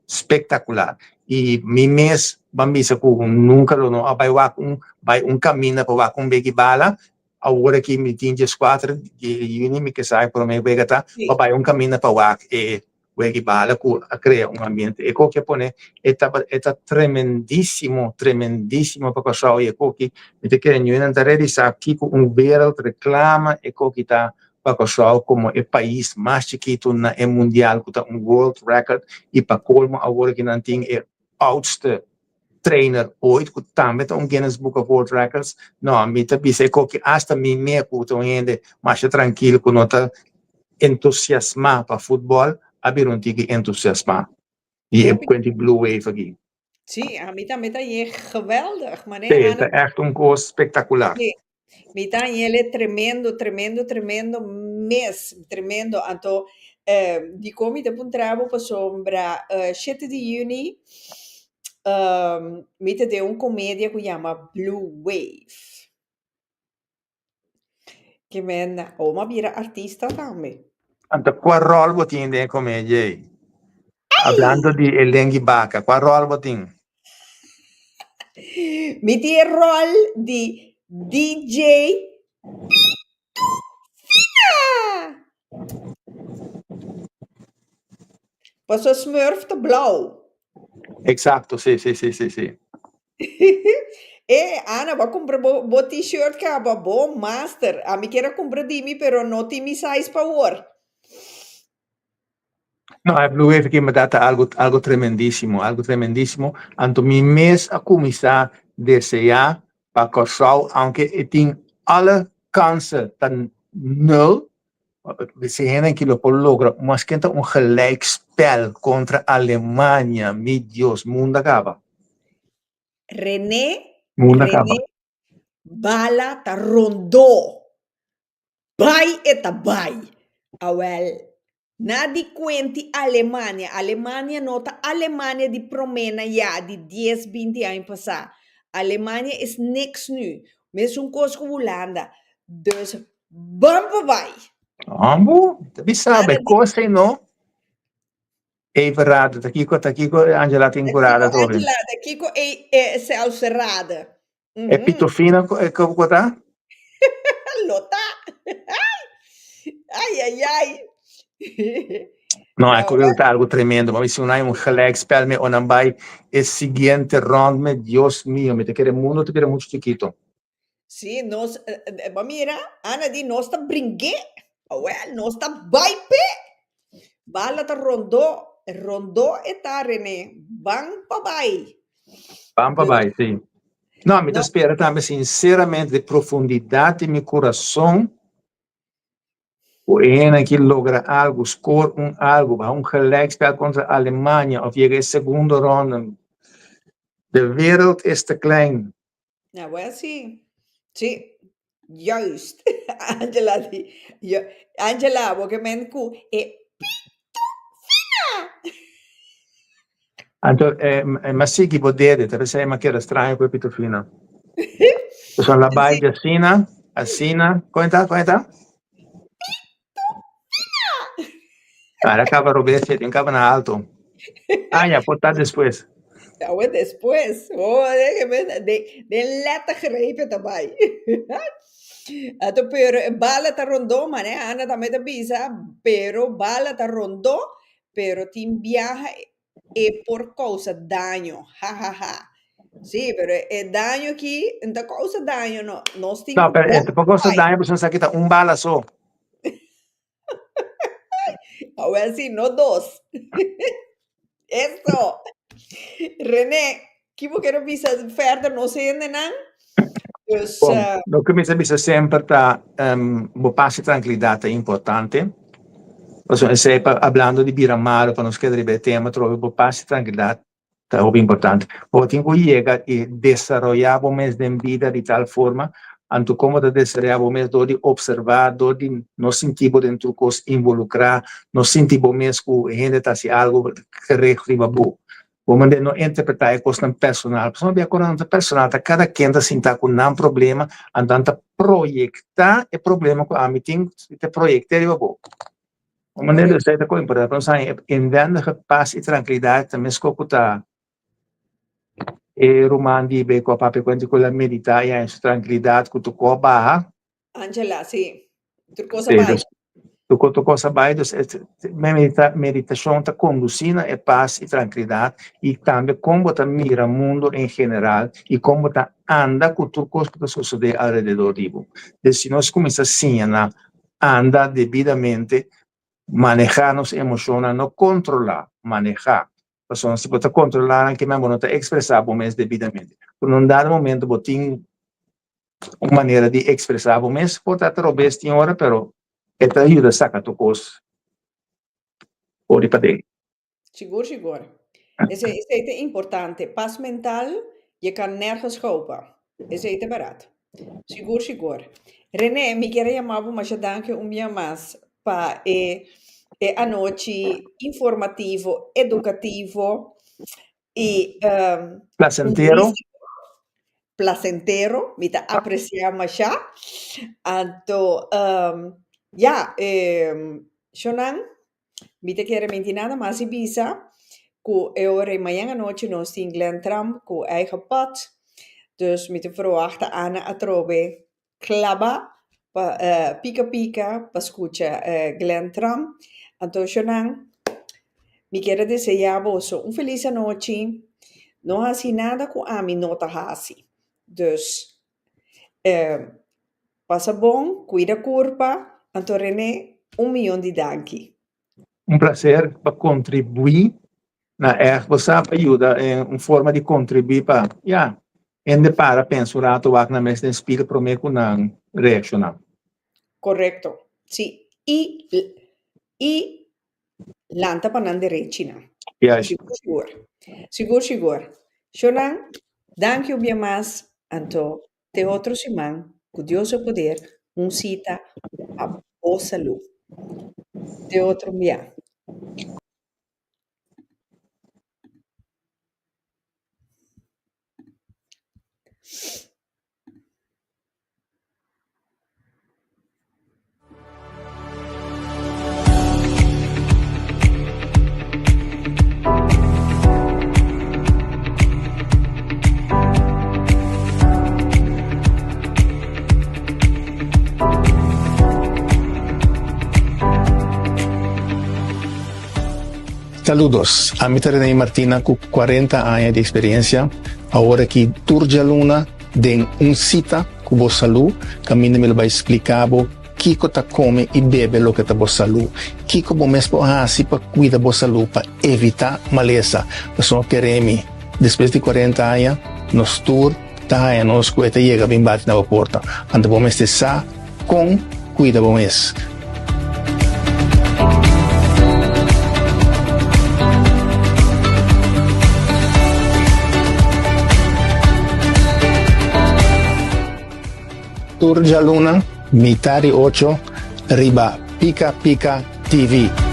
spectacular y mi mes ban bisa cu nunca lo no a bay wak un, bay un caminda pa wak un beki bala, awor aki mi tin diescuater di juni mi ke sa e prome wega ta pa bay un caminda pa wak e Weg'i bala ku a krea un ambiente. E koki a pone e taba e ta tremendísimo, tremendísimo pa Kòrsou i e koki mi ta kere ñunan ta realisá kiko un wereld reklama e koki ta pa Kòrsou komo e pais mas chikitu na e mundial ku ta un world record i pa kolmo awor ki nan tin e oudste trainer ooit ku tambe ta un Guinness Book of World Records. No, mi ta bisa e koki asta mi me ku ta un hende masha trankil ku no ta entusiasmá pa futbòl a bira un tiki entusiasmá di e kuent di Blue Wave aki. Sí, ami tambe ta hañ'é geweldig, manera Sí, Ana ta ègt un kos spektakular. Sí, Mi ta hañ'el tremendo, tremendo, tremendo mes, tremendo. Anto, eh, dikon mi ta puntra bo pasobra shete di yüni mi ta den un komedia ku yama Blue Wave. Ke men awor mi a bira artista tambe. Anto kua ròl bo tin den e komedia ei? Hablando di e lengui baka, kua ròl bo tin? Mi tin e ròl di DJ Pitufina! Pasobra Smurf ta blou. Eksakto, si, si, si, si, si. E Ana, bo a kumpra bo bo t-shirt kaba? Bo master. Ami kier a kumpra di mi, pero no tin mi size pa awor. No, e Blue Wave aki inberdat ta algo algo tremendísimo, algo tremendísimo. Anto mi mes a kuminsá deseá pa Kòrsou, aunke e tin alle kansen ta nul, si hende aki lo por logra maske ta un gelijkspel kontra Alemania, mi Dios, mundo a kaba. René, Mundo a kaba. René, bala ta rondó. Bai e ta bai. Awel, na di kuenti Alemania, Alemania no ta Alemania di promé na ya di dies, binti aña pasá. Alemania is niks nu. Mesun kos ku Hulanda. Dus ban pa bai. Hombo, ta bisa Nada bai di kos ei no. Even raden, ta kiko, ta kiko Angela tin ku rada Ta kiko tobe? Angela, ta kiko e, e zelfs raden. E pitofina e ku ta? Lo ta. Ai, ai, ai. No, e ku ta algo tremendo. Ma si un gelijkspel me onan bai e siguiente round me, Dios mío, mi ta kere mundo ta bira mucho chiquito. Sí, nos, ma mira, Ana di nos ta bringué. Awel, nos ta bai p'e. Bala ta rondó, rondó e ta, René. Ban pa bai. Ban pa bai, sí. No, mi ta spera tambe sinceramente di profundidad di mi curason cu e hende aki logra algo, score un algo, baha un gelijkspel contra Alemania of yega e segundo ronde. De wereld is te klein. Nou, wel sí. Sí, juist. Angela di, Angela, bo ke men ku e pitufina. Anto, eh, ma sigui bo dede, ta pensai ma keda straño ku e pitufina. Pasobra la bai di asina, asina, kon ta, kon ta? Pitufina! Ara kaba robes, tin kaba na alto. Ah, ya, por ta despues. Awe despues. Oh, de, de, de lettergrepen ta bai. Anto pero e bala ta rondó, mane Ana tambe ta bisa, pero bala ta rondó, pero tin biaha e por kousa daño. Ha ha ha. Sí, pero e daño aki no ta kousa daño no. Nos tin No, pero e ta kousa daño pasobra esaki ta un bala so. Awel sí, no dos. Eso. René, ki bo quiere bisa verder nos hendenan? Dus, Bon, loke mi ta bisa semper ta, bo pas i trankilidat ta importante. Pasobra esei pa hablando di bira malo, pa nos keda riba e tema atrobe, bo pas i trankilidat ta hopi importante. Bo tin ku yega i desaroyá bo mes den bida di tal forma, anto kon bo ta desaroyá bo mes? Dor di opservá, dor di no sinti bo den tur kos involukrá, no sinti bo mes ku hende ta hasi algu gericht riba bo. Bo mester no interpretá e kosnan personal, pasobra bia kos nan ta personal, ta kada ken ta sinta ku nan problema, anto nan ta proyektá e problema ku ami tin, ta proyekt'é riba bo. Un manera di esei ta kon importante pa nos haña e inwendige pas i trankilidat ta meskos ku ta e ruman di be ku a papia kuenta ku el a meditá i haña su trankilidat ku tur kos a baha. Angela, si. Tur kos a bai. Tur tur kos a bai. Dus meditashon ta kondusí na e pas i trankilidat i tambe kon bo ta mira mundu en general i kon bo ta anda ku tur kos ku ta sosodé alrededor di bo. Dus si nos kuminsá siña na anda debidamente, manehá nos emoshonnan, no kontrolá, manehá. Pasobra si bo ta kontrolá nan kimen bo no ta ekspresá bo mes debidamente. Pero na un dado momento bo tin un manera di ekspresá bo mes, por ta trobes tin ora, pero e ta yuda saka tur kos for di paden. Sigur, sigur. Esei, esei ta importante. Pas mental, je kan nergens kopen. Esei ta bèrdat. Sigur, sigur. René, mi kier a yama bo masha danki un bia mas pa e e anochi informativo, edukativo i Placentero. Placentero, mi ta apresiá masha. Anto, ya, shownan. Mi ta kere menti nada mas i bisa ku e ora ei mañan anochi nos tin Glenn Trump ku eigen pad. Dus mi ta verwachta Ana atrobe klaba pa pika pika pa skucha Glenn Trump. Anto shownan, mi kier a deseá boso un felis anochi. No hasi nada ku ami no ta hasi. Dus Pasa bon, cuida curpa, anto Rene un miyon di danki. Un placer pa contribui na echt bo sa pa yuda en un forma di contribui pa ya hende para pensa un rato wak nan mes den spiegel prome cu nan reacciona. Correcto, si y y lanta pa nan derechinan. Juist. Sigur sigur. Sigur sigur. Shonan, danki un bia mas, anto te otro siman, ku Dios su poder, un sita pa bo salú. Te otro bia. Saludos, ami ta Rene Martina ku 40 aña di eksperensia. Awor aki tur djaluna den un sita ku bo salú, kaminda mi lo bai splika bo kiko ta kome i bebe loke ta bo salú, kiko bo mes por hasi pa kuida bo salú pa evitá malesa. Pasobra kere mi, despues di kuarenta aña nos tur ta haña nos ku e ta yega bin bati na bo porta. Anto bo mester sa kon kuida bo mes. Tur djaluna, mitá di ocho, riba Pika Pika TV.